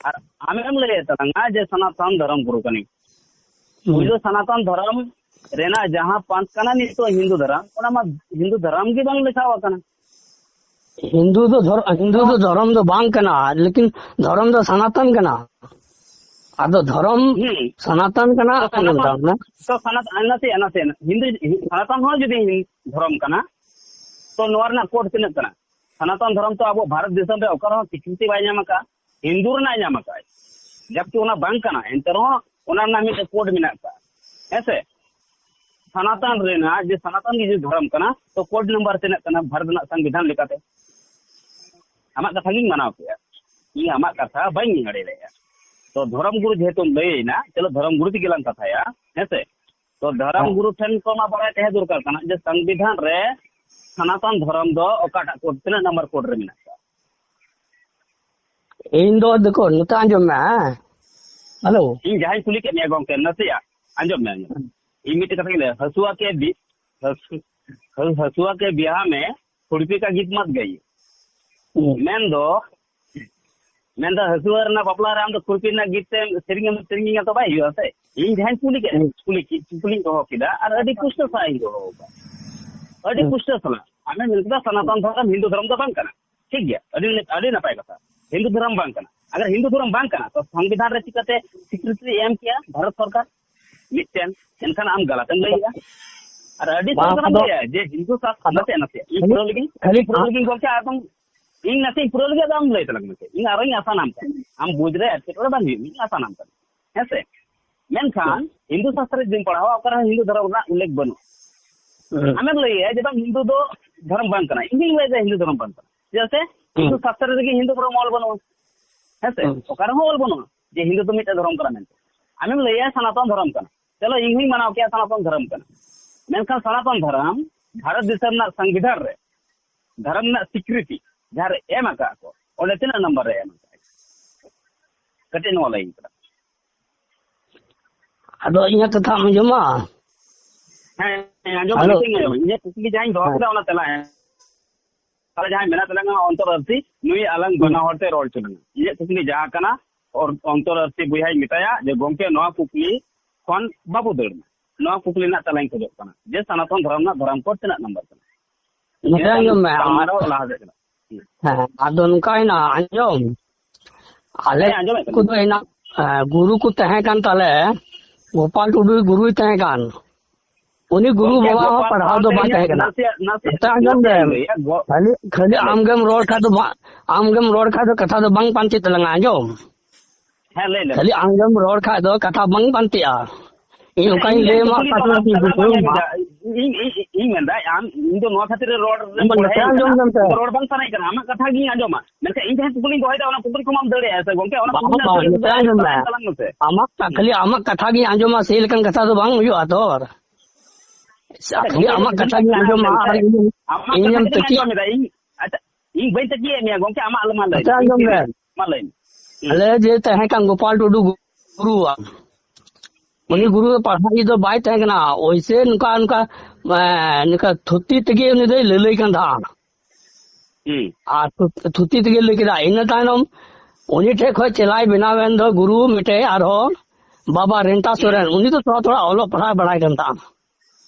ᱟᱨ ᱟᱢᱮᱢ ᱞᱟᱹᱭᱮᱫ ᱛᱟᱞᱟᱝᱟ ᱡᱮ ᱥᱚᱱᱟᱛᱚᱱ ᱫᱷᱚᱨᱚᱢ ᱜᱩᱨᱩ ᱠᱟᱹᱱᱟᱹᱧ᱾ ᱦᱩᱸ᱾ ᱯᱩᱭᱞᱩ ᱥᱚᱱᱟᱛᱚᱱ ᱫᱷᱚᱨᱚᱢ ᱨᱮᱱᱟᱜ ᱡᱟᱦᱟᱸ ᱯᱟᱱᱛᱷ ᱠᱟᱱᱟ ᱱᱤᱛᱚᱜ ᱦᱤᱱᱫᱩ ᱫᱷᱚᱨᱚᱢ, ᱚᱱᱟ ᱢᱟ ᱦᱤᱱᱫᱩ ᱫᱷᱚᱨᱚᱢ ᱜᱮ ᱵᱟᱝ ᱞᱮᱠᱷᱟᱣ ᱟᱠᱟᱱᱟ᱾ ᱦᱤᱱᱫᱩ ᱫᱚ ᱫᱷᱚᱨ-, ᱦᱤᱱᱫᱩ ᱫᱚ ᱫᱷᱚᱨᱚᱢ ᱫᱚ ᱵᱟᱝ ᱠᱟᱱᱟ, ᱞᱮᱠᱤᱱ ᱫᱷᱚᱨᱚᱢ ᱫᱚ ᱥᱚᱱᱟᱛᱚᱱ ᱠᱟᱱᱟ᱾ ᱟᱫᱚ ᱫᱷᱚᱨᱚᱢ ᱦᱩᱸ᱾ ᱥᱚᱱᱟᱛᱚᱱ ᱠᱟᱱᱟ, ᱛᱚ ᱟᱸᱡᱚᱢ ᱥᱚᱱᱟᱛᱚᱱ, ᱛᱟᱵᱚᱱᱟ᱾ ᱛᱚ ᱥᱚᱱᱟᱛ-, ᱱᱟᱥᱮᱭᱟᱜ, ᱱᱟᱥᱮᱭᱟᱜ, ᱦᱤᱱᱫᱩ, ᱥᱚᱱᱟᱛᱚᱱ ᱦᱚᱸ ᱡᱩᱫᱤ ᱦᱤᱱ-, ᱫᱷᱚᱨᱚᱢ ᱠᱟᱱᱟ, ᱛᱚ ᱱᱚᱣᱟ ᱨᱮᱱᱟᱜ ᱠᱳᱰ ᱛᱤᱱᱟᱹᱜ ᱠᱟᱱᱟ? ᱥᱚᱱᱟᱛᱚᱱ ᱫᱷᱚᱨᱚᱢ ᱛᱚ ᱟᱵᱚ ᱵᱷᱟᱨᱚᱛ ᱫᱤᱥᱚᱢ ᱨᱮ ᱚᱠᱟ ᱨᱮᱦᱚᱸ ᱥᱤᱠᱨᱤᱛᱤ ᱵᱟᱭ ᱧᱟᱢ ᱟᱠᱟᱫᱼᱟ, ᱦᱤᱱᱫᱩ ᱨᱮᱱᱟᱜ ᱧᱟᱢ ᱟᱠᱟᱫᱼᱟᱭ, ᱡᱟᱵᱠᱤ ᱚᱱᱟ ᱵᱟᱝ ᱠᱟᱱᱟ, ᱮᱱᱛᱮ ᱨᱮᱦᱚᱸ ᱚᱱᱟ ᱨᱮᱱᱟᱜ ᱢᱤᱫᱴᱮᱱ ᱠᱳᱰ ᱢᱮᱱᱟᱜ ᱟᱠᱟᱫᱼᱟ, ᱦᱮᱸ ᱥᱮ? ᱥᱚᱱᱟᱛᱚᱱ ᱨᱮᱱᱟᱜ ᱡᱮ ᱥᱚᱱᱟᱛᱚᱱ ᱜᱮ ᱡᱩᱫᱤ ᱫᱷᱚᱨᱚᱢ ᱠᱟᱱᱟ, ᱛᱚ ᱠᱳᱰ ᱱᱟᱢᱵᱟᱨ ᱛᱤᱱᱟᱹᱜ ᱠᱟᱱᱟ ᱵᱷᱟᱨᱚᱛ ᱨᱮᱱᱟᱜ ᱥᱚᱝᱵᱤᱫᱷᱟᱱ ᱞᱮᱠᱟᱛᱮ? ᱟᱢᱟᱜ ᱠᱟᱛᱷᱟ ᱜᱤᱧ ᱢᱟᱱᱟᱣ ᱠᱮᱫᱼᱟ, ᱤᱧ ᱟᱢᱟᱜ ᱠᱟᱛᱷᱟ ᱵᱟᱹᱧ ᱟᱲᱮ ᱞᱮᱫᱼᱟ᱾ ᱛᱚ ᱫᱷᱚᱨᱚᱢ ᱜᱩᱨᱩ ᱡᱮᱦᱮᱛᱩᱢ ᱞᱟᱹᱭ ᱮᱱᱟ, ᱪᱚᱞᱚ ᱫᱷᱚᱨᱚᱢ ᱜᱩᱨᱩ ᱛᱮᱜᱮ ᱞᱟᱝ ᱠᱟᱛᱷᱟᱭᱟ, ᱦᱮᱸ ᱥᱮ? ᱛᱚ ᱫᱷᱚᱨᱚᱢ ᱦᱮᱸ᱾ ᱜᱩᱨᱩ ᱴᱷᱮᱱ ᱠᱷᱚᱱ ᱢᱟ ᱵᱟᱲᱟᱭ ᱛᱟᱦᱮᱸ ᱫᱚᱨᱠᱟᱨ ᱠᱟᱱᱟ ᱡᱮ ᱥᱚᱝᱵᱤᱫᱷᱟᱱ ᱨᱮ ᱥᱚᱱᱟᱛᱚᱱ ᱫᱷᱚᱨᱚᱢ ᱫᱚ ᱚᱠᱟᱴᱟᱜ ᱠᱳᱰ, ᱛᱤᱱᱟᱹᱜ ᱱᱟᱢᱵᱟᱨ ᱠᱳᱰ ᱨᱮ ᱢᱮᱱᱟᱜ ᱠᱚᱣᱟ? ᱤᱧ ᱫᱚ ᱫᱮᱠᱷᱚ, ᱱᱚᱛᱮ ᱟᱸᱡᱚᱢ ᱢᱮ, ᱦᱮᱸ? ᱦᱮᱞᱳ᱾ ᱤᱧ ᱡᱟᱦᱟᱸᱧ ᱠᱩᱞᱤ ᱠᱮᱫ ᱢᱮᱭᱟ ᱜᱚᱝᱠᱮ, ᱱᱟᱥᱮᱭᱟᱜ ᱟᱸᱡᱚᱢ ᱢᱮ, ᱟᱸᱡᱚᱢ ᱢᱮ᱾ ᱤᱧ ᱢᱤᱫᱴᱮᱡ ᱠᱟᱛᱷᱟᱧ ᱞᱟᱹᱭᱟ, ᱦᱟᱹᱥᱩᱣᱟ ᱠᱮ ᱵᱤ-, ᱦᱟᱹᱥᱩ-, ᱦᱟᱹ-, ᱦᱟᱹᱥᱩᱣᱟ ᱠᱮ ᱵᱤᱦᱟ ᱢᱮ ᱠᱷᱩᱲᱯᱤ ᱠᱟ ᱜᱤᱛ ᱢᱟᱛ ᱜᱟᱭᱤᱭᱮ᱾ ᱦᱩᱸ᱾ ᱢᱮᱱ ᱫᱚ, ᱢᱮᱱ ᱫᱚ ᱦᱟᱹᱥᱩᱣᱟ ᱨᱮᱱᱟᱜ ᱵᱟᱯᱞᱟ ᱨᱮ ᱟᱢ ᱫᱚ ᱠᱷᱩᱲᱯᱤ ᱨᱮᱱᱟᱜ ᱜᱤᱛ ᱛᱮ ᱥᱮᱨᱮᱧ ᱮᱢ, ᱥᱮᱨᱮᱧ ᱮᱢ ᱛᱚ ᱵᱟᱭ ᱦᱩᱭᱩᱜᱼᱟ ᱥᱮ᱾ ᱤᱧ ᱡᱟᱦᱟᱸᱧ ᱠᱩᱞᱤ ᱠᱮᱫ, ᱦᱩᱸ᱾ ᱠᱩᱞᱤ ᱠᱮᱫ, ᱠᱩᱠᱞᱤᱧ ᱫᱚᱦᱚ ᱠᱮᱫᱟ ᱟᱨ ᱟᱹᱰᱤ ᱯᱩᱥᱴᱟᱹᱣ ᱥᱟᱞᱟᱜ ᱤᱧ ᱫᱚᱦᱚ ᱠᱟᱫᱟ᱾ ᱟᱹᱰᱤ ᱦᱩᱸ᱾ ᱯᱩᱥᱴᱟᱹᱣ ᱥᱟᱞᱟᱜ᱾ ᱟᱢᱮᱢ ᱢᱮᱱ ᱠᱮᱫᱟ ᱥᱚᱱᱟᱛᱚᱱ ᱫᱷᱚᱨᱚᱢ ᱦᱤᱱᱫᱩ ᱫᱷᱚᱨᱚᱢ ᱫᱚ ᱵᱟᱝ ᱠᱟᱱᱟ᱾ ᱴᱷᱤᱠ ᱜᱮᱭᱟ, ᱟᱹᱰᱤ, ᱟᱹᱰᱤ ᱱᱟᱯᱟᱭ ᱠᱟᱛᱷᱟ᱾ ᱦᱤᱱᱫᱩ ᱫᱷᱚᱨᱚᱢ ᱵᱟᱝ ᱠᱟᱱᱟ᱾ ᱟᱜᱟᱨ ᱦᱤᱱᱫᱩ ᱫᱷᱚᱨᱚᱢ ᱵᱟᱝ ᱠᱟᱱᱟ, ᱛᱚ ᱥᱚᱝᱵᱤᱫᱷᱟᱱ ᱨᱮ ᱪᱤᱠᱟᱹᱛᱮ ᱥᱤᱠᱨᱤᱛᱤ ᱮᱢ ᱠᱮᱭᱟ ᱵᱷᱟᱨᱚᱛ ᱥᱚᱨᱠᱟᱨ? ᱢᱤᱫᱴᱮᱱ, ᱮᱱᱠᱷᱟᱱ ᱟᱢ ᱜᱟᱞᱟᱛ ᱮᱢ ᱞᱟᱹᱭᱮᱜᱼᱟ᱾ ᱟᱨ ᱟᱹᱰᱤ ᱵᱟᱝ, ᱥᱚᱨᱮᱥ ᱮᱢ ᱟᱫᱚ, ᱞᱟᱹᱭᱮᱜᱼᱟ ᱡᱮ ᱦᱤᱱᱫᱩ ᱥᱟᱥ-, ᱟᱫᱚ, ᱱᱟᱥᱮ, ᱱᱟᱥᱮ, ᱤᱧ ᱠᱷᱟᱹᱞᱤ, ᱯᱩᱨᱟᱹᱣ ᱞᱮᱜᱤᱧ, ᱠᱷᱟᱹᱞᱤ ᱤᱧ ᱯᱩᱨᱟᱹᱣ ᱟᱢ ᱞᱮᱜᱤᱧ ᱜᱚᱢᱠᱮ, ᱟᱫᱚ ᱤᱧ ᱱᱟᱥᱮ, ᱤᱧ ᱯᱩᱨᱟᱹᱣ ᱞᱮᱜᱮ, ᱟᱫᱚ ᱟᱢ ᱞᱟᱹᱭ ᱛᱟᱞᱟᱝ ᱢᱮᱥᱮ᱾ ᱤᱧ ᱟᱨᱚᱧ ᱟᱥᱟᱱᱟᱢ ᱠᱟᱱᱟ, ᱟᱢ ᱵᱩᱡᱽ ᱨᱮ ᱮᱴᱠᱮᱴᱚᱬᱮ ᱵᱟᱝ ᱦᱩᱭᱩᱜ, ᱤᱧ ᱟᱥᱟᱱᱟᱢ ᱠᱟᱱᱟ, ᱦᱮᱸ ᱥᱮ? ᱢᱮᱱᱠᱷᱟᱱ ᱦᱤᱱᱫᱩ ᱥᱟᱥᱛᱨᱚ ᱡᱩᱫᱤᱢ ᱯᱟᱲᱦᱟᱣᱟ, ᱚᱠᱟ ᱨᱮᱦᱚᱸ ᱦᱤᱱᱫᱩ ᱫᱷᱚᱨᱚᱢ ᱨᱮᱱᱟᱜ ᱩᱞᱞᱮᱠᱷ ᱵᱟᱹᱱᱩᱜᱼᱟ᱾ ᱦᱩᱸ᱾ ᱟᱢᱮᱢ ᱞᱟᱹᱭᱮᱜᱼᱟ ᱡᱮ ᱵᱟᱝ, ᱦᱤᱱᱫᱩ ᱫᱚ ᱫᱷᱚᱨᱚᱢ ᱵᱟᱝ ᱠᱟᱱᱟ, ᱤᱧ ᱫᱩᱧ ᱞᱟᱹᱭᱫᱟ ᱦᱤᱱᱫᱩ ᱫᱷᱚᱨᱚᱢ ᱵᱟᱝ ᱠᱟᱱᱟ, ᱪᱮᱫᱟᱜ ᱥᱮ ᱦᱩᱸ᱾ ᱦᱤᱱᱫᱩ ᱥᱟᱥᱛᱨᱚ ᱨᱮᱜᱮ ᱦᱤᱱᱫᱩ ᱫᱷᱚᱨᱚᱢ ᱚᱞ ᱵᱟᱹᱱᱩᱜᱼᱟ, ᱦᱮᱸ ᱥᱮ? ᱦᱩᱸ᱾ ᱚᱠᱟ ᱨᱮᱦᱚᱸ ᱚᱞ ᱵᱟᱹᱱᱩᱜᱼᱟ ᱡᱮ ᱦᱤᱱᱫᱩ ᱫᱚ ᱢᱤᱫᱴᱮᱱ ᱫᱷᱚᱨᱚᱢ ᱠᱟᱱᱟ ᱢᱮᱱᱛᱮ᱾ ᱟᱢᱮᱢ ᱞᱟᱹᱭᱟ ᱥᱚᱱᱟᱛᱚᱱ ᱫᱷᱚᱨᱚᱢ ᱠᱟᱱᱟ, ᱪᱚᱞᱚ ᱤᱧ ᱦᱚᱸᱧ ᱢᱟᱱᱟᱣ ᱠᱮᱭᱟ ᱥᱚᱱᱟᱛᱚᱱ ᱫᱷᱚᱨᱚᱢ ᱠᱟᱱᱟ, ᱢᱮᱱᱠᱷᱟᱱ ᱥᱚᱱᱟᱛᱚᱱ ᱫᱷᱚᱨᱚᱢ ᱵᱷᱟᱨᱚᱛ ᱫᱤᱥᱚᱢ ᱨᱮᱱᱟᱜ ᱥᱚᱝᱵᱤᱫᱷᱟᱱ ᱨᱮ ᱫᱷᱚᱨᱚᱢ ᱨᱮᱱᱟᱜ ᱥᱤᱠᱨᱤᱛᱤ ᱡᱟᱦᱟᱸ ᱨᱮ ᱮᱢ ᱟᱠᱟᱫ ᱠᱚ, ᱚᱸᱰᱮ ᱛᱤᱱᱟᱹᱜ ᱱᱟᱢᱵᱟᱨ ᱨᱮ ᱮᱢ ᱟᱠᱟᱫ? ᱠᱟᱹᱴᱤᱡ ᱱᱚᱣᱟ ᱞᱟᱹᱭ ᱤᱧ ᱠᱟᱱᱟ᱾ ᱟᱫᱚ ᱤᱧᱟᱹᱜ ᱠᱟᱛᱷᱟᱢ ᱟᱸᱡᱚᱢᱟ? ᱦᱮᱸ, ᱦᱮᱸ, ᱟᱸᱡᱚᱢ ᱦᱮᱞᱳ᱾ ᱢᱮ, ᱤᱧ ᱟᱸᱡᱚᱢ᱾ ᱤᱧᱟᱹᱜ ᱠᱩᱠᱞᱤ ᱡᱟᱦᱟᱸᱧ ᱫᱚᱦᱚ ᱦᱮᱸ᱾ ᱠᱮᱫᱟ, ᱚᱱᱟ ᱛᱮᱞᱟ ᱮᱢ᱾ ᱛᱟᱦᱞᱮ ᱡᱟᱦᱟᱸᱭ ᱢᱮᱱᱟᱜ ᱛᱟᱞᱟᱝᱟ ᱚᱱᱛᱚᱨ ᱟᱨᱥᱤ, ᱱᱩᱭ ᱟᱞᱟᱝ ᱦᱩᱸ᱾ ᱵᱟᱱᱟ ᱦᱚᱲ ᱛᱮ ᱨᱚᱲ ᱦᱚᱪᱚ ᱞᱟᱝᱟ᱾ ᱤᱧᱟᱹᱜ ᱠᱩᱠᱞᱤ ᱡᱟᱦᱟᱸ ᱠᱟᱱᱟ, ᱚᱨ-, ᱚᱱᱛᱚᱨ ᱟᱨᱥᱤ ᱵᱚᱭᱦᱟᱧ ᱢᱮᱛᱟᱭᱟ ᱡᱮ, "ᱜᱚᱢᱠᱮ, ᱱᱚᱣᱟ ᱠᱩᱠᱞᱤ ᱠᱷᱚᱱ ᱵᱟᱵᱚ ᱫᱟᱹᱲ ᱢᱟ, ᱱᱚᱣᱟ ᱠᱩᱠᱞᱤ ᱨᱮᱱᱟᱜ ᱛᱮᱞᱟᱧ ᱠᱷᱚᱡᱚᱜ ᱠᱟᱱᱟ ᱡᱮ ᱥᱥᱟᱱᱟᱛᱚᱱ ᱫᱷᱚᱨᱚᱢ ᱨᱮᱱᱟᱜ ᱫᱷᱚᱨᱚᱢ ᱠᱳᱰ ᱛᱤᱱᱟᱹᱜ ᱱᱟᱢᱵᱟᱨ ᱠᱟᱱᱟ?" ᱱᱚᱛᱮ ᱟᱸᱡᱚᱢ ᱢᱮ᱾ ᱜᱟᱞᱢᱟᱨᱟᱣ ᱞᱟᱦᱟ ᱥᱮᱫ ᱪᱟᱞᱟᱜ᱾ ᱦᱮᱸ, ᱟᱫᱚ ᱱᱚᱝᱠᱟᱭᱮᱱᱟ, ᱟᱸᱡᱚᱢ᱾ ᱟᱞᱮ ᱦᱮᱸ, ᱟᱸᱡᱚᱢᱮᱫ ᱠᱟᱹᱱᱟᱹᱧ᱾ ᱠᱚᱫᱚ ᱦᱮᱱᱟᱜ, ᱦᱮᱸ, ᱜᱩᱨᱩ ᱠᱚ ᱛᱟᱦᱮᱸ ᱠᱟᱱ ᱛᱟᱞᱮ, ᱜᱳᱯᱟᱞ ᱴᱩᱰᱩ ᱜᱩᱨᱩᱭ ᱛᱟᱦᱮᱸ ᱠᱟᱱ᱾ ᱩᱱᱤ ᱜᱩᱨᱩ ᱜᱚᱢᱠᱮ, ᱵᱟᱵᱟ ᱦᱚᱸ ᱜᱳᱯᱟᱞ ᱯᱟᱲᱦᱟᱣ ᱫᱚ ᱥᱟᱶᱛᱮ ᱵᱟᱭ ᱤᱧᱟᱹᱜ ᱛᱟᱦᱮᱸ ᱠᱟᱱᱟ᱾ ᱱᱟᱥᱮᱭᱟᱜ, ᱱᱟᱥᱮᱭᱟᱜ, ᱱᱟᱥᱮᱭᱟᱜ ᱟᱸᱡᱚᱢ ᱫᱮ, ᱤᱧ ᱞᱟᱹᱭᱟ, ᱜᱚ-, ᱠᱷᱟᱹᱞᱤ, ᱠᱷᱟᱹᱞᱤ ᱦᱮᱸ, ᱞᱟᱹᱭ ᱢᱮ᱾ ᱟᱢᱜᱮᱢ ᱨᱚᱲ ᱠᱷᱟᱡ ᱫᱚ ᱵᱟ-, ᱟᱢᱜᱮᱢ ᱨᱚᱲ ᱠᱷᱟᱡ ᱫᱚ ᱠᱟᱛᱷᱟ ᱫᱚ ᱵᱟᱝ ᱯᱟᱱᱛᱮᱜ ᱛᱟᱞᱟᱝᱟ, ᱟᱸᱡᱚᱢ? ᱦᱮᱸ, ᱞᱟᱹᱭ ᱞᱮᱢ᱾ ᱠᱷᱟᱹᱞᱤ ᱟᱢᱜᱮᱢ ᱨᱚᱲ ᱠᱷᱟᱡ ᱫᱚ ᱠᱟᱛᱷᱟ ᱵᱟᱝ ᱯᱟᱱᱛᱮᱜᱼᱟ᱾ ᱤᱧ ᱚᱱᱠᱟᱧ ᱤᱧ ᱞᱟᱹᱭ ᱟᱢᱟ, ᱠᱩᱠᱞᱤ ᱚᱠᱟ ᱫᱚ ᱥᱚᱢᱚᱭ ᱟᱢ ᱵᱩᱡᱷᱟᱹᱣ ᱠᱟᱛᱷᱟ ᱢᱟ᱾ ᱢᱮᱱᱫᱟ, ᱤᱧ, ᱤᱧ, ᱤᱧ ᱢᱮᱱᱫᱟ, ᱟᱢ, ᱤᱧ ᱫᱚ ᱱᱚᱣᱟ ᱠᱷᱟᱹᱛᱤᱨ ᱨᱮ ᱨᱚᱲ ᱨᱮ ᱟᱢ ᱵᱚᱲᱦᱮ ᱠᱟᱛᱷᱟ ᱦᱩᱭᱩᱜ ᱟᱸᱡᱚᱢ ᱠᱟᱱᱟ, ᱞᱮᱢ ᱥᱮ᱾ ᱟᱢᱟᱜ ᱠᱟᱛᱷᱟ ᱜᱤᱧ ᱟᱸᱡᱚᱢᱟ, ᱢᱮᱱᱠᱷᱟᱱ ᱤᱧ ᱡᱟᱦᱟᱸ ᱠᱩᱠᱞᱤᱧ ᱫᱚᱦᱚᱭᱮᱫᱟ, ᱚᱱᱟ ᱠᱩᱠᱞᱤ ᱠᱷᱚᱱ ᱢᱟᱢ ᱫᱟᱹᱲᱮᱜᱼᱟ ᱥᱮ ᱜᱚᱝᱠᱮ? ᱚᱱᱟ ᱵᱟᱝ, ᱠᱩᱠᱞᱤ ᱨᱮᱱᱟᱜ ᱵᱟᱝ, ᱛᱮᱞᱟ ᱱᱚᱛᱮ ᱟᱸᱡᱚᱢ ᱢᱮ᱾ ᱛᱟᱞᱟᱝ ᱢᱮᱥᱮ᱾ ᱟᱢᱟᱜ ᱠᱟ-, ᱦᱩᱸ᱾ ᱠᱷᱟᱹᱞᱤ ᱟᱢᱟᱜ ᱠᱟᱛᱷᱟ ᱜᱤᱧ ᱟᱸᱡᱚᱢᱟ, ᱥᱮ ᱞᱮᱠᱟᱱ ᱠᱟᱛᱷᱟ ᱫᱚ ᱵᱟᱝ ᱦᱩᱭᱩᱜᱼᱟ ᱛᱚ᱾ ᱟᱪᱪᱷᱟ, ᱠᱷᱟᱹᱞᱤ ᱜᱚᱝᱠᱮ, ᱟᱢᱟᱜ ᱠᱟᱛᱷᱟ ᱜᱤᱧ ᱟᱸᱡᱚᱢᱟ, ᱟᱨ ᱤᱧ, ᱟᱢᱟᱜ ᱤᱧ ᱠᱟᱛᱷᱟ ᱮᱢ ᱜᱮᱞᱤᱧ ᱛᱟᱹᱠᱤᱡ ᱟᱸᱡᱚᱢᱮᱫᱟ᱾ ᱤᱧ, ᱟᱪᱪᱷᱟ, ᱤᱧ ᱵᱟᱹᱧ ᱛᱟᱹᱠᱤᱭᱮᱫ ᱢᱮᱭᱟ ᱜᱚᱝᱠᱮ, ᱟᱢᱟᱜ ᱟᱞᱚᱢ ᱞᱟᱹᱭ ᱢᱮ᱾ ᱟᱪᱪᱷᱟ, ᱤᱧ ᱟᱸᱡᱚᱢ ᱢᱮ᱾ ᱢᱟ ᱞᱟᱹᱭ ᱢᱮ᱾ ᱦᱩᱸ᱾ ᱟᱞᱮ ᱡᱮ ᱛᱟᱦᱮᱸ ᱠᱟᱱ ᱜᱳᱯᱟᱞ ᱴᱩᱰᱩ ᱜᱩᱨᱩᱣᱟᱜ, ᱩᱱᱤ ᱦᱩᱸ᱾ ᱜᱩᱨᱩ ᱫᱚ ᱯᱟᱲᱦᱟᱜ ᱫᱚ ᱵᱟᱭ ᱛᱟᱦᱮᱸ ᱠᱟᱱᱟ, ᱳᱭᱥᱮ ᱱᱚᱝᱠᱟ, ᱱᱚᱝᱠᱟ, ᱮ, ᱱᱚᱝᱠᱟ ᱛᱷᱩᱛᱤ ᱛᱮᱜᱮ ᱩᱱᱤ ᱫᱚᱭ ᱞᱟᱹᱞᱟᱹᱭ ᱠᱟᱱ ᱛᱟᱦᱮᱸᱱᱟ᱾ ᱦᱩᱸ᱾ ᱟᱨ ᱛᱷᱩ-, ᱛᱷᱩᱛᱤ ᱛᱮᱜᱮ ᱞᱟᱹᱭ ᱠᱮᱫᱟ᱾ ᱤᱱᱟᱹ ᱛᱟᱭᱱᱚᱢ ᱩᱱᱤ ᱴᱷᱮᱡ ᱠᱷᱚᱡ ᱪᱮᱞᱟᱭ ᱵᱮᱱᱟᱣ ᱮᱱ ᱫᱚ ᱜᱩᱨᱩ ᱢᱤᱫᱴᱮᱡ ᱟᱨᱦᱚᱸ ᱵᱟᱵᱟ ᱨᱮᱱᱴᱟ ᱦᱩᱸ᱾ ᱥᱚᱨᱮᱱ, ᱩᱱᱤ ᱫᱚ ᱛᱷᱚᱲᱟ ᱛᱷᱚᱲᱟ ᱚᱞᱚᱜ ᱯᱟᱲᱦᱟᱜ ᱵᱟᱲᱟᱭ ᱠᱟᱱ ᱛᱟᱦᱮᱸᱱᱟ᱾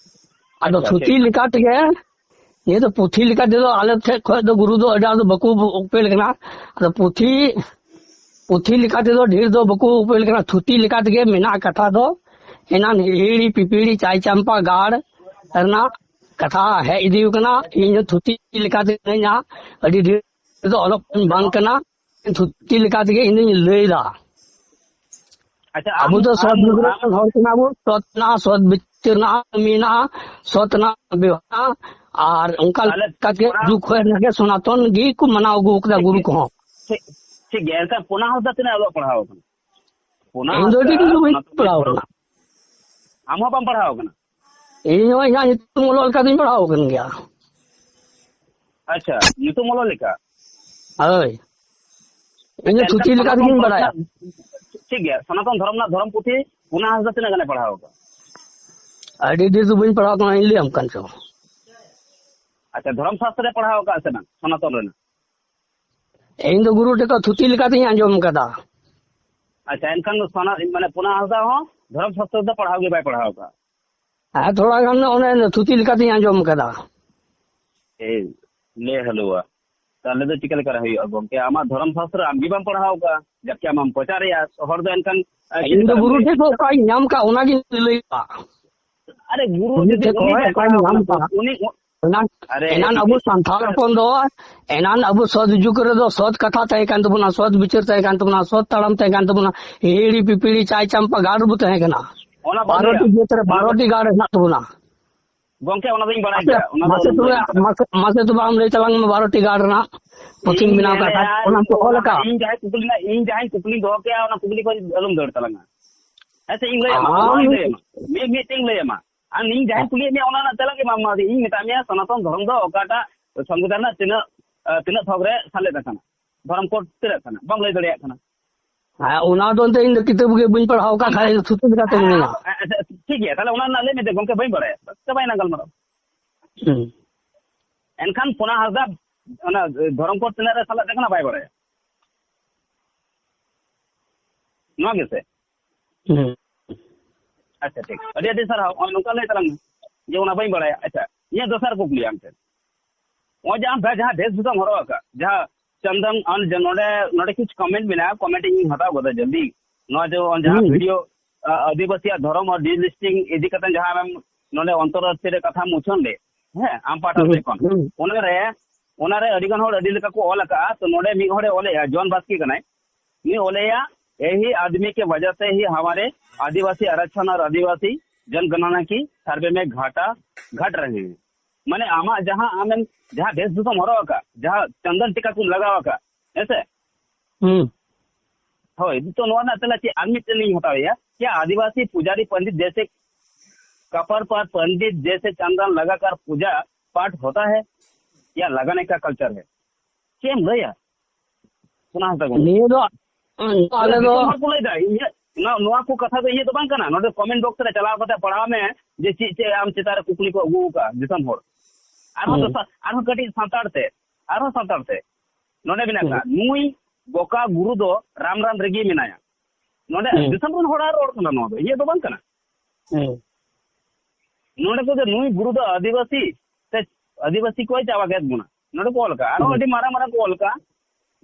ᱟᱫᱚ ᱟᱪᱪᱷᱟ, ᱛᱷᱩᱛᱤ ᱴᱷᱤᱠ᱾ ᱞᱮᱠᱟ ᱛᱮᱜᱮ, ᱱᱤᱭᱟᱹ ᱫᱚ ᱯᱩᱛᱷᱤ ᱞᱮᱠᱟ ᱛᱮᱫᱚ ᱟᱞᱮ ᱴᱷᱮᱡ ᱠᱷᱚᱡ ᱫᱚ ᱜᱩᱨᱩ ᱫᱚ ᱟᱹᱰᱤ ᱟᱸᱴ ᱫᱚ ᱵᱟᱠᱚ ᱩᱯᱮᱞ ᱠᱟᱱᱟ᱾ ᱟᱫᱚ ᱯᱩᱛᱷᱤ, ᱯᱩᱛᱷᱤ ᱞᱮᱠᱟ ᱛᱮᱫᱚ ᱰᱷᱮᱨ ᱫᱚ ᱵᱟᱠᱚ ᱩᱯᱮᱞ ᱠᱟᱱᱟ᱾ ᱛᱷᱩᱛᱤ ᱞᱮᱠᱟ ᱛᱮᱜᱮ ᱢᱮᱱᱟᱜ ᱠᱟᱛᱷᱟ ᱫᱚ, ᱮᱱᱟᱱ ᱦᱤᱦᱤᱲᱤ ᱯᱤᱯᱤᱲᱤ ᱪᱟᱭ ᱪᱟᱢᱯᱟ ᱜᱟᱲ ᱨᱮᱱᱟᱜ ᱠᱟᱛᱷᱟ ᱦᱮᱡ ᱤᱫᱤ ᱠᱟᱱᱟ᱾ ᱤᱧ ᱦᱚᱸ ᱛᱷᱩᱛᱤ ᱞᱮᱠᱟ ᱛᱮ ᱢᱤᱱᱟᱹᱧᱟ, ᱟᱹᱰᱤ ᱰᱷᱮᱨ ᱫᱚ ᱚᱞᱚᱜ ᱵᱟᱝ ᱠᱟᱱᱟ᱾ ᱛᱷᱩᱛᱤ ᱞᱮᱠᱟ ᱛᱮᱜᱮ ᱤᱧ ᱫᱩᱧ ᱞᱟᱹᱭ ᱮᱫᱟ᱾ ᱟᱪᱪᱷᱟ, ᱟᱢ, ᱟᱵᱚ ᱫᱚ ᱥᱚᱛ ᱟᱢ, ᱡᱩᱜᱽ ᱨᱮᱱ ᱟᱢ, ᱦᱚᱲ ᱠᱟᱱᱟ ᱵᱚ, ᱥᱚᱛ ᱨᱮᱱᱟᱜ, ᱥᱚᱛ ᱵᱤᱪᱟᱹᱨ ᱨᱮᱱᱟᱜ ᱠᱟᱹᱢᱤ ᱢᱮᱱᱟᱜᱼᱟ, ᱥᱚᱛ ᱨᱮᱱᱟᱜ ᱵᱮᱣᱦᱟᱨ, ᱟᱨ ᱚᱱᱠᱟ ᱛᱟᱦᱞᱮ ᱞᱮᱠᱟᱛᱮ ᱚᱱᱟ ᱡᱩᱜᱽ ᱠᱷᱚᱱ ᱜᱮ ᱥᱚᱱᱟᱛᱚᱱ ᱜᱮ ᱠᱚ ᱢᱟᱱᱟᱣ ᱟᱹᱜᱩ ᱟᱠᱟᱫᱟ ᱴᱷᱤᱠ ᱜᱩᱨᱩ ᱜᱮᱭᱟ᱾ ᱠᱚᱦᱚᱸ᱾ ᱴᱷᱤᱠ, ᱴᱷᱤᱠ ᱜᱮᱭᱟ᱾ ᱮᱱᱠᱷᱟᱱ ᱯᱩᱱᱟ ᱦᱟᱸᱥᱫᱟ ᱛᱤᱱᱟᱹᱜ ᱚᱞᱚᱜ ᱯᱟᱲᱦᱟᱣ ᱟᱠᱟᱱᱟ? ᱯᱩᱱᱟ ᱤᱧ ᱫᱚ ᱦᱟᱸᱥᱫᱟ, ᱟᱹᱰᱤ ᱠᱤᱪᱷᱩ ᱵᱟᱹᱧ ᱚᱱᱟ ᱫᱚ ᱯᱟᱲᱦᱟᱣ ᱫᱷᱚᱨᱚᱢ, ᱟᱠᱟᱱᱟ᱾ ᱟᱢ ᱦᱚᱸ ᱵᱟᱢ ᱯᱟᱲᱦᱟᱣ ᱟᱠᱟᱱᱟ? ᱤᱧ ᱦᱚᱸ ᱤᱧᱟᱹᱜ ᱧᱩᱛᱩᱢ ᱚᱞᱚᱜ ᱞᱮᱠᱟ ᱫᱚᱧ ᱯᱟᱲᱦᱟᱣ ᱟᱠᱟᱱ ᱜᱮᱭᱟ᱾ ᱟᱪᱪᱷᱟ, ᱧᱩᱛᱩᱢ ᱚᱞᱚᱜ ᱞᱮᱠᱟ? ᱦᱳᱭ᱾ ᱤᱧ ᱟᱪᱪᱷᱟ, ᱫᱚ ᱮᱱᱠᱷᱟᱱ ᱛᱷᱩᱛᱤ ᱞᱮᱠᱟ ᱥᱚᱱᱟᱛᱚᱱ ᱛᱮᱜᱤᱧ ᱫᱷᱚᱨᱚᱢ ᱵᱟᱲᱟᱭᱟ᱾ ᱨᱮᱱᱟᱜ, ᱴᱷᱤᱠ ᱜᱮᱭᱟ, ᱥᱚᱱᱟᱛᱚᱱ ᱫᱷᱚᱨᱚᱢ ᱨᱮᱱᱟᱜ ᱫᱷᱚᱨᱚᱢ ᱯᱩᱛᱷᱤ ᱯᱩᱱᱟ ᱦᱟᱸᱥᱫᱟ ᱛᱤᱱᱟᱹᱜ ᱜᱟᱱᱮ ᱯᱟᱲᱦᱟᱣ ᱟᱠᱟᱫᱟ? ᱟᱹᱰᱤ ᱰᱷᱮᱨ ᱫᱚ ᱵᱟᱹᱧ ᱯᱟᱲᱦᱟᱣ ᱟᱠᱟᱱᱟ, ᱤᱧ ᱞᱟᱹᱭᱟᱢ ᱠᱟᱱ ᱪᱚᱝ᱾ ᱟᱪᱪᱷᱟ, ᱫᱷᱚᱨᱚᱢ ᱥᱟᱥᱛᱨᱮ ᱯᱟᱲᱦᱟᱣ ᱟᱠᱟᱫ ᱥᱮ ᱵᱟᱝ ᱥᱚᱱᱟᱛᱚᱱ ᱨᱮᱱᱟᱜ? ᱤᱧ ᱫᱚ ᱜᱩᱨᱩ ᱴᱷᱮᱱ ᱠᱷᱚᱱ ᱛᱷᱩᱛᱤ ᱞᱮᱠᱟᱛᱤᱧ ᱟᱸᱡᱚᱢ ᱟᱠᱟᱫᱟ᱾ ᱟᱪᱪᱷᱟ, ᱮᱱᱠᱷᱟᱱ ᱫᱚ ᱥᱚᱱᱟ-, ᱢᱟᱱᱮ ᱯᱩᱱᱟ ᱦᱟᱸᱥᱫᱟ ᱦᱚᱸ ᱫᱷᱚᱨᱚᱢ ᱥᱟᱥᱛᱨᱚ ᱫᱚ ᱯᱟᱲᱦᱟᱣ ᱜᱮ ᱵᱟᱭ ᱯᱟᱲᱦᱟᱣ ᱟᱠᱟᱫ᱾ ᱦᱮᱸ, ᱛᱷᱚᱲᱟ ᱜᱟᱱ ᱚᱱᱮ ᱛᱷᱩᱛᱤ ᱞᱮᱠᱟᱛᱤᱧ ᱟᱸᱡᱚᱢ ᱟᱠᱟᱫᱟ᱾ ᱮᱭ, ᱞᱮ ᱦᱟᱹᱞᱩᱣᱟ᱾ ᱛᱟᱦᱞᱮ ᱫᱚ ᱪᱤᱠᱟ ᱞᱮᱠᱟ ᱨᱮ ᱦᱩᱭᱩᱜᱼᱟ ᱜᱚᱝᱠᱮ? ᱟᱢᱟᱜ ᱫᱷᱚᱨᱚᱢ ᱥᱟᱥᱛᱨᱚ ᱟᱢ ᱜᱮ ᱵᱟᱢ ᱯᱟᱲᱦᱟᱣ ᱟᱠᱟᱫ, ᱡᱟᱵᱠᱤ ᱟᱢᱮᱢ ᱯᱨᱚᱪᱟᱨᱮᱜᱼᱟ, ᱦᱚᱲ ᱫᱚ ᱮᱱᱠᱷᱟᱱ, ᱟᱨ ᱤᱧ ᱫᱚ ᱜᱩᱨᱩ ᱴᱷᱮᱡ ᱠᱷᱚᱡ ᱚᱠᱟᱧ ᱧᱟᱢ ᱠᱟᱜ, ᱚᱱᱟᱜᱤᱧ ᱞᱟᱹᱭ ᱠᱟᱜ᱾ ᱟᱨᱮ ᱜᱩᱨᱩ ᱜᱩᱨᱩ ᱡᱩᱫᱤ ᱴᱷᱮᱡ ᱩᱱᱤ ᱠᱷᱚᱡ ᱵᱟᱭ ᱚᱠᱟᱧ ᱯᱟᱲᱦᱟᱣ ᱧᱟᱢ ᱠᱟᱱᱟ, ᱠᱟᱜ᱾ ᱩᱱᱤ, ᱟᱨᱮ ᱮᱱᱟᱱ ᱟᱵᱚ ᱥᱟᱱᱛᱟᱲ ᱦᱚᱯᱚᱱ ᱫᱚ, ᱮᱱᱟᱱ ᱟᱵᱚ ᱥᱚᱛ ᱡᱩᱜᱽ ᱨᱮᱫᱚ ᱥᱚᱛ ᱠᱟᱛᱷᱟ ᱛᱟᱦᱮᱸ ᱠᱟᱱ ᱛᱟᱵᱚᱱᱟ, ᱥᱚᱛ ᱵᱤᱪᱟᱹᱨ ᱛᱟᱦᱮᱸ ᱠᱟᱱ ᱛᱟᱵᱚᱱᱟ, ᱥᱚᱛ ᱛᱟᱲᱟᱢ ᱛᱟᱦᱮᱸ ᱠᱟᱱ ᱛᱟᱵᱚᱱᱟ, ᱦᱤᱦᱤᱲᱤ ᱯᱤᱯᱤᱲᱤ ᱪᱟᱭ ᱪᱟᱢᱯᱟ ᱜᱟᱲ ᱨᱮᱵᱚ ᱛᱟᱦᱮᱸ ᱠᱟᱱᱟ᱾ ᱚᱱᱟ ᱵᱟᱫᱮ ᱵᱟᱨᱚᱴᱤ ᱡᱟᱹᱛ ᱨᱮ ᱚᱱᱟ ᱵᱟᱨᱚᱴᱤ ᱜᱟᱲ ᱦᱮᱱᱟᱜ ᱛᱟᱵᱚᱱᱟ᱾ ᱜᱚᱝᱠᱮ, ᱚᱱᱟ ᱫᱚᱧ ᱵᱟᱲᱟᱭ ᱟᱪᱪᱷᱟ, ᱜᱮᱭᱟ, ᱚᱱᱟ ᱫᱚ ᱢᱟᱥᱮ ᱵᱟᱹᱧ ᱛᱚᱵᱮ, ᱞᱟᱹᱭ ᱠᱟᱫᱟ᱾ ᱢᱟᱥᱮ, ᱢᱟᱥᱮ ᱛᱚᱵᱮ ᱟᱢ ᱞᱟᱹᱭ ᱛᱟᱞᱟᱝ ᱢᱮ, ᱵᱟᱨᱚᱴᱤ ᱜᱟᱲ ᱨᱮᱱᱟᱜ ᱯᱩᱛᱷᱤᱢ ᱤᱧ ᱵᱮᱱᱟᱣ ᱠᱟᱜ ᱠᱷᱟᱡ, ᱢᱮᱱᱮᱫᱼᱟ, ᱚᱱᱟ ᱠᱚ ᱤᱧ ᱚᱞ ᱚᱱᱟ, ᱟᱠᱟᱫ? ᱤᱧ ᱡᱟᱦᱟᱸᱭ ᱠᱩᱠᱞᱤ ᱨᱮᱱᱟᱜ, ᱤᱧ ᱡᱟᱦᱟᱸᱭ ᱠᱩᱠᱞᱤᱧ ᱫᱚᱦᱚ ᱠᱮᱜᱼᱟ, ᱚᱱᱟ ᱠᱩᱠᱞᱤ ᱠᱷᱚᱱ ᱟᱞᱚᱢ ᱫᱟᱹᱲ ᱛᱟᱞᱟᱝᱟ᱾ ᱦᱮᱸ ᱥᱮ, ᱤᱧ ᱞᱟᱹᱭ ᱟᱢᱟ, ᱟᱢ ᱱᱚᱣᱟᱧ ᱞᱟᱹᱭ ᱟᱢᱟ, ᱢᱤᱫ, ᱢᱤᱫᱴᱮᱱ ᱤᱧ ᱞᱟᱹᱭ ᱟᱢᱟ᱾ ᱟᱨ ᱤᱧ ᱡᱟᱦᱟᱸᱧ ᱠᱩᱞᱤᱭᱮᱫ ᱢᱮᱭᱟ, ᱚᱱᱟ ᱨᱮᱱᱟᱜ ᱛᱮᱞᱟ ᱜᱮ ᱮᱢᱟᱢ ᱢᱟ᱾ ᱤᱧ ᱢᱮᱛᱟᱜ ᱢᱮᱭᱟ, ᱥᱚᱱᱟᱛᱚᱱ ᱫᱷᱚᱨᱚᱢ ᱫᱚ ᱚᱠᱟᱴᱟᱜ ᱥᱚᱝᱵᱤᱫᱷᱟᱱ ᱨᱮᱱᱟᱜ ᱛᱤᱱᱟᱹᱜ, ᱟᱸ, ᱛᱤᱱᱟᱹᱜ ᱛᱷᱚᱠ ᱨᱮ ᱥᱮᱞᱮᱫ ᱟᱠᱟᱱᱟ? ᱫᱷᱚᱨᱚᱢ ᱠᱳᱰ ᱛᱤᱱᱟᱹᱜ ᱠᱟᱱᱟ? ᱵᱟᱢ ᱞᱟᱹᱭ ᱫᱟᱲᱮᱭᱟᱜ ᱠᱟᱱᱟ᱾ ᱦᱮᱸ, ᱚᱱᱟ ᱫᱚ ᱮᱱᱛᱮ ᱤᱧ ᱫᱚ ᱠᱤᱛᱟᱹᱵ ᱜᱮ ᱵᱟᱹᱧ ᱯᱟᱲᱦᱟᱣ ᱟᱠᱟᱫ ᱟᱢ ᱠᱷᱟᱡ, ᱫᱚ ᱥᱩᱛᱟᱹᱢ ᱞᱮᱠᱟᱛᱮ ᱦᱮᱸ, ᱢᱤᱱᱟᱹᱧᱟ᱾ ᱟᱪᱪᱷᱟ, ᱴᱷᱤᱠ ᱜᱮᱭᱟ, ᱛᱟᱦᱞᱮ ᱚᱱᱟ ᱨᱮᱱᱟᱜ ᱞᱟᱹᱭ ᱢᱮ ᱡᱮ, "ᱜᱚᱢᱠᱮ, ᱵᱟᱹᱧ ᱵᱟᱲᱟᱭᱟ", ᱪᱟᱵᱟᱭᱮᱱᱟ ᱜᱟᱞᱢᱟᱨᱟᱣ᱾ ᱦᱩᱸ᱾ ᱮᱱᱠᱷᱟᱱ ᱯᱩᱱᱟ ᱦᱟᱸᱥᱫᱟ ᱚᱱᱟ ᱫᱷᱚᱨᱚᱢ ᱠᱳᱰ ᱛᱤᱱᱟᱹᱜ ᱨᱮ ᱥᱮᱞᱮᱫ ᱟᱠᱟᱱᱟ ᱵᱟᱭ ᱵᱟᱲᱟᱭᱟ᱾ ᱱᱚᱣᱟ ᱜᱮᱥᱮ? ᱦᱩᱸ᱾ ᱟᱪᱪᱷᱟ, ᱴᱷᱤᱠ᱾ ᱟᱹᱰᱤ ᱟᱹᱰᱤ ᱥᱟᱨᱦᱟᱣ᱾ ᱱᱚᱜᱼᱚᱭ ᱱᱚᱝᱠᱟ ᱞᱟᱹᱭ ᱛᱟᱞᱟᱝ ᱢᱮ ᱡᱮ ᱚᱱᱟ ᱵᱟᱹᱧ ᱵᱟᱲᱟᱭᱟ᱾ ᱟᱪᱪᱷᱟ, ᱤᱧᱟᱹᱜ ᱫᱚᱥᱟᱨ ᱠᱩᱠᱞᱤ ᱟᱢ ᱴᱷᱮᱱ᱾ ᱱᱚᱜᱼᱚᱭ ᱡᱮ ᱟᱢ ᱡᱟᱦᱟᱸ ᱵᱷᱮᱥ ᱵᱷᱩᱥᱟᱢ ᱦᱚᱨᱚᱜ ᱟᱠᱟᱫ, ᱡᱟᱦᱟᱸ ᱪᱚᱱᱫᱚᱱ, ᱟᱢ ᱡᱮ ᱱᱚᱰᱮ, ᱱᱚᱰᱮ ᱠᱤᱪᱷᱩ ᱠᱚᱢᱮᱱᱴ ᱢᱮᱱᱟᱜᱼᱟ, ᱠᱚᱢᱮᱱᱴ ᱤᱧ ᱦᱟᱛᱟᱣ ᱜᱚᱫᱟ ᱡᱚᱞᱫᱤ᱾ ᱱᱚᱣᱟ ᱡᱮ ᱡᱟᱦᱟᱸ ᱦᱩᱸ᱾ ᱵᱷᱤᱰᱤᱭᱳ, ᱟ, ᱟᱹᱫᱤᱵᱟᱹᱥᱤᱭᱟᱜ ᱫᱷᱚᱨᱚᱢ ᱟᱨ ᱰᱤ ᱞᱤᱥᱴᱤᱝ ᱤᱫᱤ ᱠᱟᱛᱮ ᱡᱟᱦᱟᱸ ᱟᱢᱮᱢ ᱱᱚᱰᱮ ᱚᱱᱛᱚᱨ ᱟᱹᱨᱥᱤ ᱨᱮ ᱠᱟᱛᱷᱟᱢ ᱩᱪᱷᱟᱹᱱ ᱞᱮᱫ, ᱦᱮᱸ, ᱟᱢ ᱯᱟᱦᱴᱟ ᱦᱩᱸ᱾ ᱥᱮᱫ ᱠᱷᱚᱱ, ᱦᱩᱸ᱾ ᱚᱱᱟᱨᱮ, ᱚᱱᱟᱨᱮ ᱟᱹᱰᱤ ᱜᱟᱱ ᱦᱚᱲ ᱟᱹᱰᱤ ᱞᱮᱠᱟ ᱠᱚ ᱚᱞ ᱟᱠᱟᱫᱼᱟ᱾ ᱛᱚ ᱱᱚᱰᱮ ᱢᱤᱫ ᱦᱚᱲᱮ ᱚᱞᱮᱜᱼᱟ, ᱡᱚᱱ ᱵᱟᱥᱠᱮ ᱠᱟᱱᱟᱭ, ᱩᱱᱤ ᱚᱞᱮᱜᱼᱟ, "यही आदमी के वजह से ही हमारे आदिवासी आरक्षण और आदिवासी जनगणना की सर्वे में घाटा घट रहे हैं।" ᱢᱟᱱᱮ ᱟᱢᱟᱜ ᱡᱟᱦᱟᱸ, ᱟᱢᱮᱢ ᱡᱟᱦᱟᱸ ᱵᱷᱮᱥ ᱵᱷᱩᱥᱟᱢ ᱦᱚᱨᱚᱜ ᱟᱠᱟᱫ, ᱡᱟᱦᱟᱸ ᱪᱚᱱᱫᱚᱱ ᱴᱤᱠᱟ ᱠᱚᱢ ᱞᱟᱜᱟᱣ ᱟᱠᱟᱫ, ᱦᱮᱸ ᱥᱮ? ᱦᱩᱸ᱾ ᱦᱳᱭ, ᱛᱚ ᱱᱚᱣᱟ ᱨᱮᱱᱟᱜ ᱛᱮᱞᱟ ᱪᱮᱫ? ᱟᱨ ᱢᱤᱫᱴᱮᱱ ᱤᱧ ᱦᱟᱛᱟᱣᱮᱭᱟ, ᱠᱤ ᱟᱹᱫᱤᱵᱟᱹᱥᱤ ᱯᱩᱡᱟᱨᱤ ᱯᱚᱱᱰᱤᱛ ᱡᱮᱥᱮ ᱠᱟᱯᱟᱨ ᱯᱟᱨ ᱯᱚᱱᱰᱤᱛ ᱡᱮᱥᱮ ᱪᱚᱱᱫᱚᱱ ᱞᱟᱜᱟᱠᱟᱨ ᱯᱩᱡᱟ ᱯᱟᱴ ᱦᱳᱛᱟ ᱦᱮ ᱭᱟ ᱞᱟᱜᱟᱱᱮ ᱠᱟ ᱠᱟᱞᱪᱟᱨ ᱦᱮ? ᱪᱮᱫ ᱮᱢ ᱞᱟᱹᱭᱟ? ᱚᱱᱟ ᱦᱟᱛᱟᱣ ᱠᱟᱱᱟ᱾ ᱱᱤᱭᱟᱹ ᱫᱚ, ᱟᱞᱮ ᱫᱚ ᱫᱤᱥᱚᱢ ᱦᱚᱲ ᱠᱚ ᱞᱟᱹᱭ ᱫᱟ, ᱤᱧᱟᱹᱜ ᱱᱚᱣᱟ, ᱱᱚᱣᱟ ᱠᱚ ᱠᱟᱛᱷᱟ ᱫᱚ ᱤᱧᱟᱹᱜ ᱫᱚ ᱵᱟᱝ ᱠᱟᱱᱟ᱾ ᱱᱚᱰᱮ ᱠᱚᱢᱮᱱᱴ ᱵᱚᱠᱥ ᱨᱮ ᱪᱟᱞᱟᱣ ᱠᱟᱛᱮ ᱯᱟᱲᱦᱟᱣ ᱢᱮ ᱡᱮ ᱪᱮᱫ, ᱪᱮᱫ ᱟᱢ ᱪᱮᱛᱟᱱ ᱨᱮ ᱠᱩᱠᱞᱤ ᱠᱚ ᱟᱹᱜᱩ ᱟᱠᱟᱫᱼᱟ ᱫᱤᱥᱚᱢ ᱦᱚᱲ᱾ ᱟᱨᱦᱚᱸ ᱦᱩᱸ᱾ ᱫᱚᱥᱟᱨ, ᱟᱨᱦᱚᱸ ᱠᱟᱹᱴᱤᱡ ᱥᱟᱱᱛᱟᱲ ᱛᱮ, ᱟᱨᱦᱚᱸ ᱥᱟᱱᱛᱟᱲ ᱛᱮ ᱱᱚᱰᱮ ᱢᱮᱱᱟᱜ ᱦᱩᱸ᱾ ᱠᱟᱜ, "ᱱᱩᱭ ᱵᱚᱠᱟ ᱜᱩᱨᱩ ᱫᱚ ᱨᱟᱢ ᱨᱟᱢ ᱨᱮᱜᱮ ᱢᱮᱱᱟᱭᱟ᱾" ᱱᱚᱰᱮ ᱦᱩᱸ᱾ ᱫᱤᱥᱚᱢ ᱨᱮᱱ ᱦᱚᱲᱟᱜ ᱨᱚᱲ ᱠᱟᱱᱟ, ᱱᱚᱣᱟ ᱫᱚ ᱤᱧᱟᱹᱜ ᱫᱚ ᱵᱟᱝ ᱠᱟᱱᱟ᱾ ᱦᱩᱸ᱾ ᱱᱚᱰᱮ ᱠᱚ ᱫᱚ ᱱᱩᱭ ᱜᱩᱨᱩ ᱫᱚ ᱟᱹᱫᱤᱵᱟᱹᱥᱤ ᱥᱮ ᱟᱹᱫᱤᱵᱟᱹᱥᱤ ᱠᱚᱭ ᱪᱟᱵᱟ ᱠᱮᱫ ᱵᱚᱱᱟ, ᱱᱚᱰᱮ ᱠᱚ ᱚᱞ ᱠᱟᱜᱼᱟ᱾ ᱟᱨᱦᱚᱸ ᱦᱩᱸ᱾ ᱟᱹᱰᱤ ᱢᱟᱨᱟᱝ ᱢᱟᱨᱟᱝ ᱠᱚ ᱚᱞ ᱠᱟᱜᱼᱟ,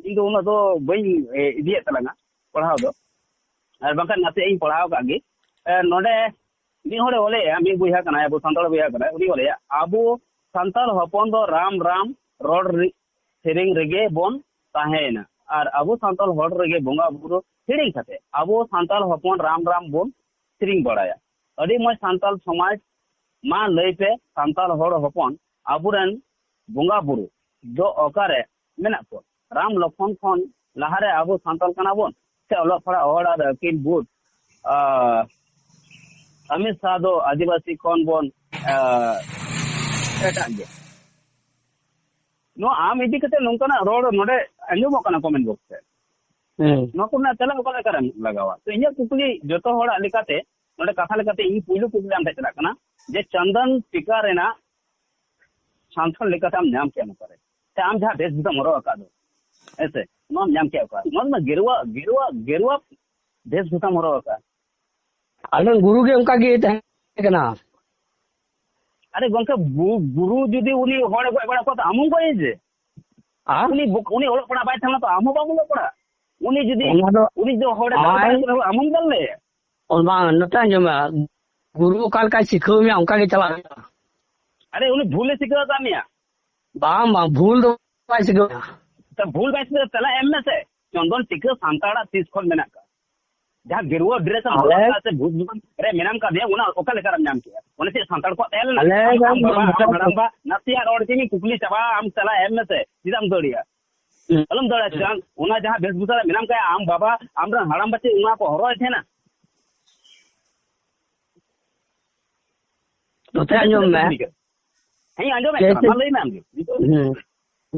ᱤᱧ ᱫᱚ ᱩᱱᱟᱹᱜ ᱫᱚ ᱵᱟᱹᱧ, ᱮ, ᱤᱫᱤᱭᱮᱫ ᱛᱟᱞᱟᱝᱟ ᱯᱟᱲᱦᱟᱣ ᱫᱚ, ᱟᱨ ᱵᱟᱝᱠᱷᱟᱱ ᱱᱟᱥᱮᱭᱟᱜ ᱤᱧ ᱯᱟᱲᱦᱟᱣ ᱠᱟᱜ ᱜᱮ᱾ ᱮ, ᱱᱚᱰᱮ ᱢᱤᱫ ᱦᱚᱲᱮ ᱚᱞᱮᱜᱼᱟ, ᱢᱤᱫ ᱵᱚᱭᱦᱟ ᱠᱟᱱᱟᱭ, ᱟᱵᱚ ᱥᱟᱱᱛᱟᱲ ᱵᱚᱭᱦᱟ ᱠᱟᱱᱟᱭ, ᱩᱱᱤ ᱚᱞᱮᱜᱼᱟ, "ᱟᱵᱚ ᱥᱟᱱᱛᱟᱲ ᱦᱚᱯᱚᱱ ᱫᱚ ᱨᱟᱢ ᱨᱟᱢ ᱨᱚᱲ ᱨᱮ-, ᱥᱮᱨᱮᱧ ᱨᱮᱜᱮ ᱵᱚᱱ ᱛᱟᱦᱮᱸᱭᱮᱱᱟ, ᱟᱨ ᱟᱵᱚ ᱥᱟᱱᱛᱟᱲ ᱦᱚᱲ ᱨᱮᱜᱮ ᱵᱚᱸᱜᱟ ᱵᱩᱨᱩ ᱦᱤᱲᱤᱧ ᱠᱟᱛᱮ ᱟᱵᱚ ᱥᱟᱱᱛᱟᱲ ᱦᱚᱯᱚᱱ ᱨᱟᱢ ᱨᱟᱢ ᱵᱚᱱ ᱥᱮᱨᱮᱧ ᱵᱟᱲᱟᱭᱟ᱾ ᱟᱹᱰᱤ ᱢᱚᱡᱽ ᱥᱟᱱᱛᱟᱲ ᱥᱚᱢᱟᱡᱽ, ᱢᱟ ᱞᱟᱹᱭ ᱯᱮ ᱥᱟᱱᱛᱟᱲ ᱦᱚᱲ ᱦᱚᱯᱚᱱ, ᱟᱵᱚᱨᱮᱱ ᱵᱚᱸᱜᱟ ᱵᱩᱨᱩ ᱫᱚ ᱚᱠᱟᱨᱮ ᱢᱮᱱᱟᱜ ᱠᱚᱣᱟ? ᱨᱟᱢ ᱞᱚᱠᱷᱚᱱ ᱠᱷᱚᱱ ᱞᱟᱦᱟᱨᱮ ᱟᱵᱚ ᱥᱟᱱᱛᱟᱲ ᱠᱟᱱᱟ ᱵᱚᱱ, ᱥᱮ ᱚᱞᱚᱜ ᱯᱟᱲᱦᱟᱜ ᱦᱚᱲ ᱟᱨ ᱟᱹᱠᱤᱞ ᱵᱩᱫ, ᱟᱨ ᱚᱢᱤᱛ ᱥᱟᱦ ᱫᱚ ᱟᱹᱫᱤᱵᱟᱹᱥᱤ ᱠᱷᱚᱱ ᱵᱚᱱ, ᱟᱨ ᱮᱴᱟᱜ ᱜᱮ? ᱱᱚᱣᱟ ᱟᱢ ᱤᱫᱤ ᱠᱟᱛᱮ ᱱᱚᱝᱠᱟᱱᱟᱜ ᱨᱚᱲ ᱱᱚᱰᱮ ᱟᱸᱡᱚᱢᱚᱜ ᱠᱟᱱᱟ ᱠᱚᱢᱮᱱᱴ ᱵᱚᱠᱥ ᱨᱮ᱾ ᱦᱮᱸ᱾ ᱱᱚᱣᱟ ᱠᱚᱨᱮᱱᱟᱜ ᱛᱮᱞᱟ ᱚᱠᱟ ᱞᱮᱠᱟᱨᱮᱢ ᱞᱟᱜᱟᱣᱟ? ᱛᱚ ᱤᱧᱟᱹᱜ ᱠᱩᱠᱞᱤ ᱡᱚᱛᱚ ᱦᱚᱲᱟᱜ ᱞᱮᱠᱟᱛᱮ, ᱱᱚᱰᱮ ᱠᱟᱛᱷᱟ ᱞᱮᱠᱟᱛᱮ ᱤᱧ ᱯᱩᱭᱞᱩ ᱠᱩᱠᱞᱤ ᱟᱢ ᱴᱷᱮᱱ ᱪᱟᱞᱟᱜ ᱠᱟᱱᱟ ᱡᱮ ᱪᱚᱱᱫᱚᱱ ᱴᱤᱠᱟ ᱨᱮᱱᱟᱜ ᱥᱟᱱᱛᱟᱲ ᱞᱮᱠᱟᱛᱮ ᱟᱢ ᱧᱟᱢ ᱠᱮᱜᱼᱟᱢ ᱚᱠᱟᱨᱮ? ᱥᱮ ᱟᱢ ᱡᱟᱦᱟᱸ ᱵᱷᱮᱥᱵᱷᱩᱥᱟᱢ ᱦᱚᱨᱚᱜ ᱟᱠᱟᱫ ᱫᱚ, ᱦᱮᱸ ᱥᱮ, ᱱᱚᱣᱟᱢ ᱧᱟᱢ ᱠᱮᱜᱼᱟ ᱚᱠᱟᱨᱮ? ᱱᱚᱣᱟ ᱢᱟ ᱜᱮᱨᱩᱣᱟ, ᱜᱮᱨᱩᱣᱟ, ᱜᱮᱨᱩᱣᱟ ᱵᱷᱮᱥᱵᱷᱩᱥᱟᱢ ᱦᱚᱨᱚᱜ ᱟᱠᱟᱫ᱾ ᱟᱞᱮ ᱨᱮᱱ ᱜᱩᱨᱩ ᱜᱮ ᱚᱱᱠᱟ ᱜᱮ ᱛᱟᱦᱮᱸ ᱠᱟᱱᱟ᱾ ᱟᱨᱮ ᱜᱚᱝᱠᱮ, ᱵᱩ-, ᱜᱩᱨᱩ ᱡᱩᱫᱤ ᱩᱱᱤ ᱦᱚᱲᱮ ᱜᱚᱡ ᱵᱟᱲᱟ ᱠᱚᱣᱟ, ᱛᱚ ᱟᱢ ᱦᱚᱸ ᱜᱚᱡ ᱮᱱ ᱡᱮ᱾ ᱟᱨ? ᱩᱱᱤ ᱵᱚ-, ᱩᱱᱤ ᱚᱞᱚᱜ ᱯᱟᱲᱦᱟᱜ ᱵᱟᱭ ᱛᱟᱦᱮᱸ ᱞᱮᱱᱟ, ᱛᱚ ᱟᱢ ᱦᱚᱸ ᱵᱟᱢ ᱚᱞᱚᱜ ᱯᱟᱲᱦᱟᱜ᱾ ᱩᱱᱤ ᱡᱩᱫᱤ, ᱚᱱᱟ ᱫᱚ ᱩᱱᱤ ᱡᱩᱫᱤ ᱦᱚᱲᱮ ᱫᱟᱞ ᱟᱡ ᱵᱟᱲᱟ ᱠᱮᱫᱟ, ᱟᱢ ᱦᱚᱸᱢ ᱫᱟᱞ ᱞᱮᱭᱟ᱾ ᱚᱱᱟ ᱱᱚᱛᱮ ᱟᱸᱡᱚᱢ ᱢᱮ, ᱜᱩᱨᱩ ᱚᱠᱟ ᱞᱮᱠᱟᱭ ᱥᱤᱠᱷᱟᱹᱣ ᱢᱮᱭᱟ, ᱚᱱᱠᱟ ᱜᱮ ᱪᱟᱞᱟᱜ ᱦᱩᱭᱩᱜᱼᱟ᱾ ᱟᱨᱮ, ᱩᱱᱤ ᱵᱷᱩᱞᱮ ᱥᱤᱠᱷᱟᱹᱣ ᱟᱠᱟᱫ ᱢᱮᱭᱟ᱾ ᱵᱟᱝ, ᱵᱟᱝ, ᱵᱷᱩᱞ ᱫᱚ ᱵᱟᱭ ᱥᱤᱠᱷᱟᱹᱣ ᱢᱮᱭᱟ᱾ ᱛᱚ ᱵᱷᱩᱞ ᱵᱟᱭ ᱥᱤᱠᱷᱟᱹᱣ, ᱛᱮᱞᱟ ᱮᱢ ᱢᱮᱥᱮ᱾ ᱪᱚᱱᱫᱚᱱ ᱴᱤᱠᱟᱹ ᱥᱟᱱᱛᱟᱲᱟᱜ ᱛᱤᱥ ᱠᱷᱚᱱ ᱢᱮᱱᱟᱜ ᱟᱠᱟᱫ? ᱡᱟᱦᱟᱸ ᱜᱮᱨᱩᱣᱟ ᱰᱨᱮᱥ ᱮᱢ ᱦᱚᱨᱚᱜ ᱟᱞᱮ ᱟᱠᱟᱫ ᱥᱮ ᱵᱷᱩᱛ ᱵᱷᱩᱛ ᱨᱮ ᱢᱮᱱᱟᱢ ᱠᱟᱫᱮᱭᱟ, ᱚᱱᱟ ᱚᱠᱟ ᱞᱮᱠᱟ ᱨᱮᱢ ᱧᱟᱢ ᱠᱮᱜᱼᱟ? ᱚᱱᱟ ᱪᱮᱫ ᱥᱟᱱᱛᱟᱲ ᱠᱚᱣᱟᱜ ᱛᱟᱦᱮᱸ ᱞᱮᱱᱟ? ᱟᱞᱮ ᱟᱢ, ᱟᱢ ᱵᱟᱵᱟ, ᱟᱢ ᱦᱟᱲᱟᱢᱵᱟ, ᱱᱟᱥᱮᱭᱟᱜ ᱨᱚᱲ ᱠᱤᱧ ᱠᱩᱠᱞᱤ ᱪᱟᱵᱟ, ᱟᱢ ᱛᱮᱞᱟ ᱮᱢ ᱢᱮᱥᱮ, ᱪᱮᱫᱟᱜ ᱮᱢ ᱫᱟᱹᱲ ᱮᱜᱼᱟ? ᱦᱩᱸ᱾ ᱟᱞᱚᱢ ᱫᱟᱹᱲᱟ, ᱦᱩᱸ᱾ ᱪᱟᱸᱫ, ᱚᱱᱟ ᱡᱟᱦᱟᱸ ᱵᱷᱮᱥᱵᱷᱩᱥᱟ ᱨᱮ ᱢᱮᱱᱟᱢ ᱠᱟᱭᱟ, ᱟᱢ ᱵᱟᱵᱟ, ᱟᱢᱨᱮᱱ ᱦᱟᱲᱟᱢ ᱵᱟ ᱪᱮᱫ ᱚᱱᱟ ᱠᱚ ᱦᱚᱨᱚᱜ ᱮᱫ ᱛᱟᱦᱮᱱᱟ? ᱱᱚᱛᱮ ᱟᱸᱡᱚᱢ ᱢᱮ᱾ ᱦᱮᱸ, ᱟᱸᱡᱚᱢᱮᱫ ᱠᱟᱱᱟ, ᱡᱮᱭᱥᱮ-, ᱢᱟ ᱞᱟᱹᱭ ᱢᱮ ᱟᱢ ᱜᱮ᱾ ᱦᱩᱸ᱾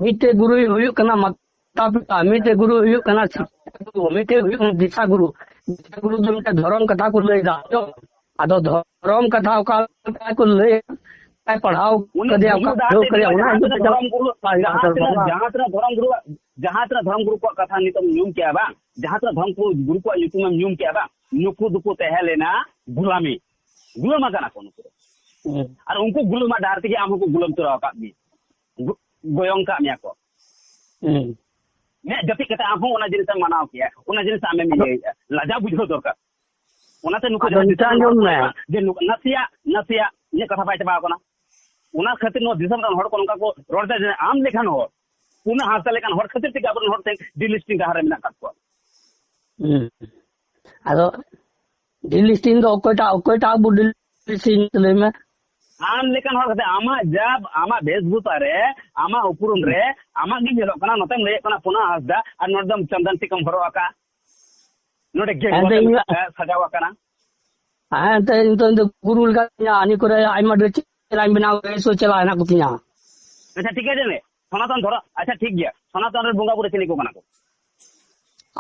ᱢᱤᱫᱴᱮᱡ ᱜᱩᱨᱩᱭ ᱦᱩᱭᱩᱜ ᱠᱟᱱᱟ ᱢᱟᱛᱟ ᱯᱤᱛᱟ, ᱢᱤᱫᱴᱮᱡ ᱜᱩᱨᱩᱭ ᱦᱩᱭᱩᱜ ᱠᱟᱱᱟ ᱥᱤᱠᱠᱷᱟ ᱜᱩᱨᱩ, ᱢᱤᱫᱴᱮᱡ ᱦᱩᱭᱩᱜ ᱠᱟᱱᱟ ᱫᱤᱥᱟ ᱜᱩᱨᱩ᱾ ᱫᱤᱥᱟ ᱜᱩᱨᱩ ᱫᱚ ᱢᱤᱫᱴᱮᱡ ᱫᱷᱚᱨᱚᱢ ᱠᱟᱛᱷᱟ ᱠᱚ ᱞᱟᱹᱭ ᱮᱫᱟ᱾ ᱟᱫᱚ ᱫᱷᱚᱨᱚᱢ ᱠᱟᱛᱷᱟ ᱚᱠᱟ ᱞᱮᱠᱟ ᱠᱚ ᱞᱟᱹᱭᱟ, ᱚᱠᱟᱭ ᱯᱟᱲᱦᱟᱣ ᱩᱱᱤ ᱠᱟᱫᱮᱭᱟ, ᱚᱠᱟ ᱜᱩᱨᱩ ᱰᱟᱦᱟᱨ ᱵᱩᱡᱷᱟᱹᱣ ᱛᱮ ᱠᱟᱫᱮᱭᱟ, ᱤᱫᱤ ᱚᱱᱟ ᱠᱟᱱᱟ, ᱡᱟᱦᱟᱸ ᱦᱤᱥᱟᱹᱵ ᱛᱮ ᱛᱮ ᱪᱟᱞᱟᱜ ᱡᱟᱦᱟᱸ ᱛᱤᱱᱟᱹᱜ ᱫᱷᱚᱨᱚᱢ ᱜᱩᱨᱩ, ᱵᱟᱝ ᱡᱟᱦᱟᱸ ᱛᱤᱱᱟᱹᱜ ᱫᱷᱚᱨᱚᱢ ᱜᱩᱨᱩ, ᱡᱟᱦᱟᱸ ᱛᱤᱱᱟᱹᱜ ᱫᱷᱚᱨᱚᱢ ᱜᱩᱨᱩᱣᱟᱜ ᱠᱟᱛᱷᱟ ᱱᱤᱛᱚᱜ ᱧᱩᱢ ᱠᱮᱜᱼᱟ ᱵᱟᱝ, ᱡᱟᱦᱟᱸ ᱛᱤᱱᱟᱹᱜ ᱫᱷᱚᱨᱚᱢ ᱜᱩᱨᱩ, ᱜᱩᱨᱩ ᱠᱚᱣᱟᱜ ᱧᱩᱛᱩᱢᱮᱢ ᱧᱩᱢ ᱠᱮᱜᱼᱟ ᱵᱟᱝ, ᱱᱩᱠᱩ ᱫᱚᱠᱚ ᱛᱟᱦᱮᱸ ᱞᱮᱱᱟ ᱜᱩᱞᱟᱢᱤ, ᱜᱩᱞᱟᱹᱢ ᱟᱠᱟᱱᱟ ᱠᱚ ᱱᱩᱠᱩ ᱫᱚ᱾ ᱦᱩᱸ᱾ ᱟᱨ ᱩᱱᱠᱩ ᱜᱩᱞᱟᱹᱢᱟᱜ ᱰᱟᱦᱟᱨ ᱛᱮᱜᱮ ᱟᱢ ᱦᱚᱸᱠᱚ ᱜᱩᱞᱟᱹᱢ ᱛᱚᱨᱟ ᱟᱠᱟᱫ ᱢᱮᱭᱟ, ᱜᱚ-, ᱜᱚᱭᱚᱝ ᱟᱠᱟᱫ ᱢᱮᱭᱟ ᱠᱚ᱾ ᱦᱩᱸ᱾ ᱢᱮᱫ ᱡᱟᱹᱯᱤᱫ ᱠᱟᱛᱮ ᱟᱢ ᱦᱚᱸ ᱚᱱᱟ ᱡᱤᱱᱤᱥ ᱮᱢ ᱢᱟᱱᱟᱣ ᱠᱮᱭᱟ, ᱚᱱᱟ ᱡᱤᱱᱤᱥ ᱟᱢᱮᱢ ᱟᱫᱚ ᱤᱭᱟᱹᱭᱮᱫᱼᱟ, ᱞᱟᱡᱟᱣ ᱵᱩᱡᱷᱟᱹᱣ ᱫᱚᱨᱠᱟᱨ᱾ ᱚᱱᱟᱛᱮ ᱱᱩᱠᱩ ᱟᱫᱚ ᱡᱟᱦᱟᱸ ᱱᱤᱛᱚᱜ ᱫᱤᱥᱚᱢ ᱨᱮᱱ ᱟᱸᱡᱚᱢ ᱦᱚᱲ ᱠᱚ ᱢᱮ᱾ ᱞᱟᱹᱭ ᱢᱟ ᱡᱮ ᱱᱩ-, ᱱᱟᱥᱮᱭᱟᱜ, ᱱᱟᱥᱮᱭᱟᱜ ᱤᱧᱟᱹᱜ ᱠᱟᱛᱷᱟ ᱵᱟᱭ ᱪᱟᱵᱟ ᱟᱠᱟᱱᱟ᱾ ᱚᱱᱟ ᱠᱷᱟᱹᱛᱤᱨ ᱱᱚᱣᱟ ᱫᱤᱥᱚᱢ ᱨᱮᱱ ᱦᱚᱲ ᱠᱚ ᱱᱚᱝᱠᱟ ᱠᱚ ᱨᱚᱲ ᱮᱫᱟ ᱡᱮ ᱟᱢ ᱞᱮᱠᱟᱱ ᱦᱚᱲ, ᱯᱩᱱᱟᱹ ᱦᱟᱸᱥᱫᱟ ᱞᱮᱠᱟᱱ ᱦᱚᱲ ᱠᱷᱟᱹᱛᱤᱨ ᱛᱮᱜᱮ ᱟᱵᱚᱨᱮᱱ ᱦᱚᱲ ᱛᱮᱦᱮᱧ delisting ᱰᱟᱦᱟᱨ ᱨᱮ ᱢᱮᱱᱟᱜ ᱟᱠᱟᱫ ᱠᱚᱣᱟ᱾ ᱦᱩᱸ᱾ ᱟᱫᱚ ᱰᱤᱞᱤᱥᱴᱤᱱ ᱫᱚ ᱚᱠᱚᱭᱴᱟᱜ, ᱚᱠᱚᱭᱴᱟᱜ ᱵᱚ ᱰᱤᱞᱤᱥᱴᱤᱱ ᱞᱟᱹᱭ ᱢᱮ? ᱟᱢ ᱞᱮᱠᱟᱱ ᱦᱚᱲ ᱠᱟᱛᱮ ᱟᱢᱟᱜ ᱡᱟᱵ, ᱟᱢᱟᱜ ᱵᱷᱮᱥᱵᱷᱩᱥᱟ ᱨᱮ, ᱟᱢᱟᱜ ᱩᱯᱨᱩᱢ ᱨᱮ, ᱟᱢᱟᱜ ᱜᱮ ᱧᱮᱞᱚᱜ ᱠᱟᱱᱟ, ᱱᱚᱛᱮᱢ ᱞᱟᱹᱭᱮᱫ ᱠᱟᱱᱟ ᱯᱩᱱᱟ ᱦᱟᱸᱥᱫᱟ, ᱟᱨ ᱱᱚᱰᱮ ᱫᱚ ᱪᱚᱱᱫᱚᱱ ᱴᱤᱠᱟᱢ ᱦᱚᱨᱚᱜ ᱟᱠᱟᱫ, ᱱᱚᱰᱮ ᱜᱮ ᱦᱮᱸ, ᱛᱚ ᱤᱧ ᱢᱟ ᱥᱟᱡᱟᱣ ᱟᱠᱟᱱᱟ᱾ ᱦᱮᱸ, ᱛᱚ ᱤᱧ ᱫᱚ, ᱤᱧ ᱫᱚ ᱜᱩᱨᱩ ᱞᱮᱠᱟ ᱢᱮᱱᱟᱜᱼᱟ, ᱦᱟᱹᱱᱤ ᱠᱚᱨᱮ ᱟᱭᱢᱟ ᱰᱷᱮᱨ ᱪᱮᱦᱨᱟᱧ ᱵᱮᱱᱟᱣ ᱠᱮᱫᱟ, ᱥᱚ ᱪᱮᱞᱟ ᱦᱮᱱᱟᱜ ᱠᱚᱛᱤᱧᱟ᱾ ᱟᱪᱪᱷᱟ, ᱴᱷᱤᱠ ᱟᱪᱷᱮ, ᱥᱚᱱᱟᱛᱚᱱ ᱫᱷᱚᱨᱚᱢ, ᱟᱪᱪᱷᱟ, ᱴᱷᱤᱠ ᱜᱮᱭᱟ, ᱥᱚᱱᱟᱛᱚᱱ ᱨᱮᱱ ᱵᱚᱸᱜᱟ ᱵᱩᱨᱩ ᱪᱤᱞᱤ ᱠᱚ ᱠᱟᱱᱟ ᱠᱚ?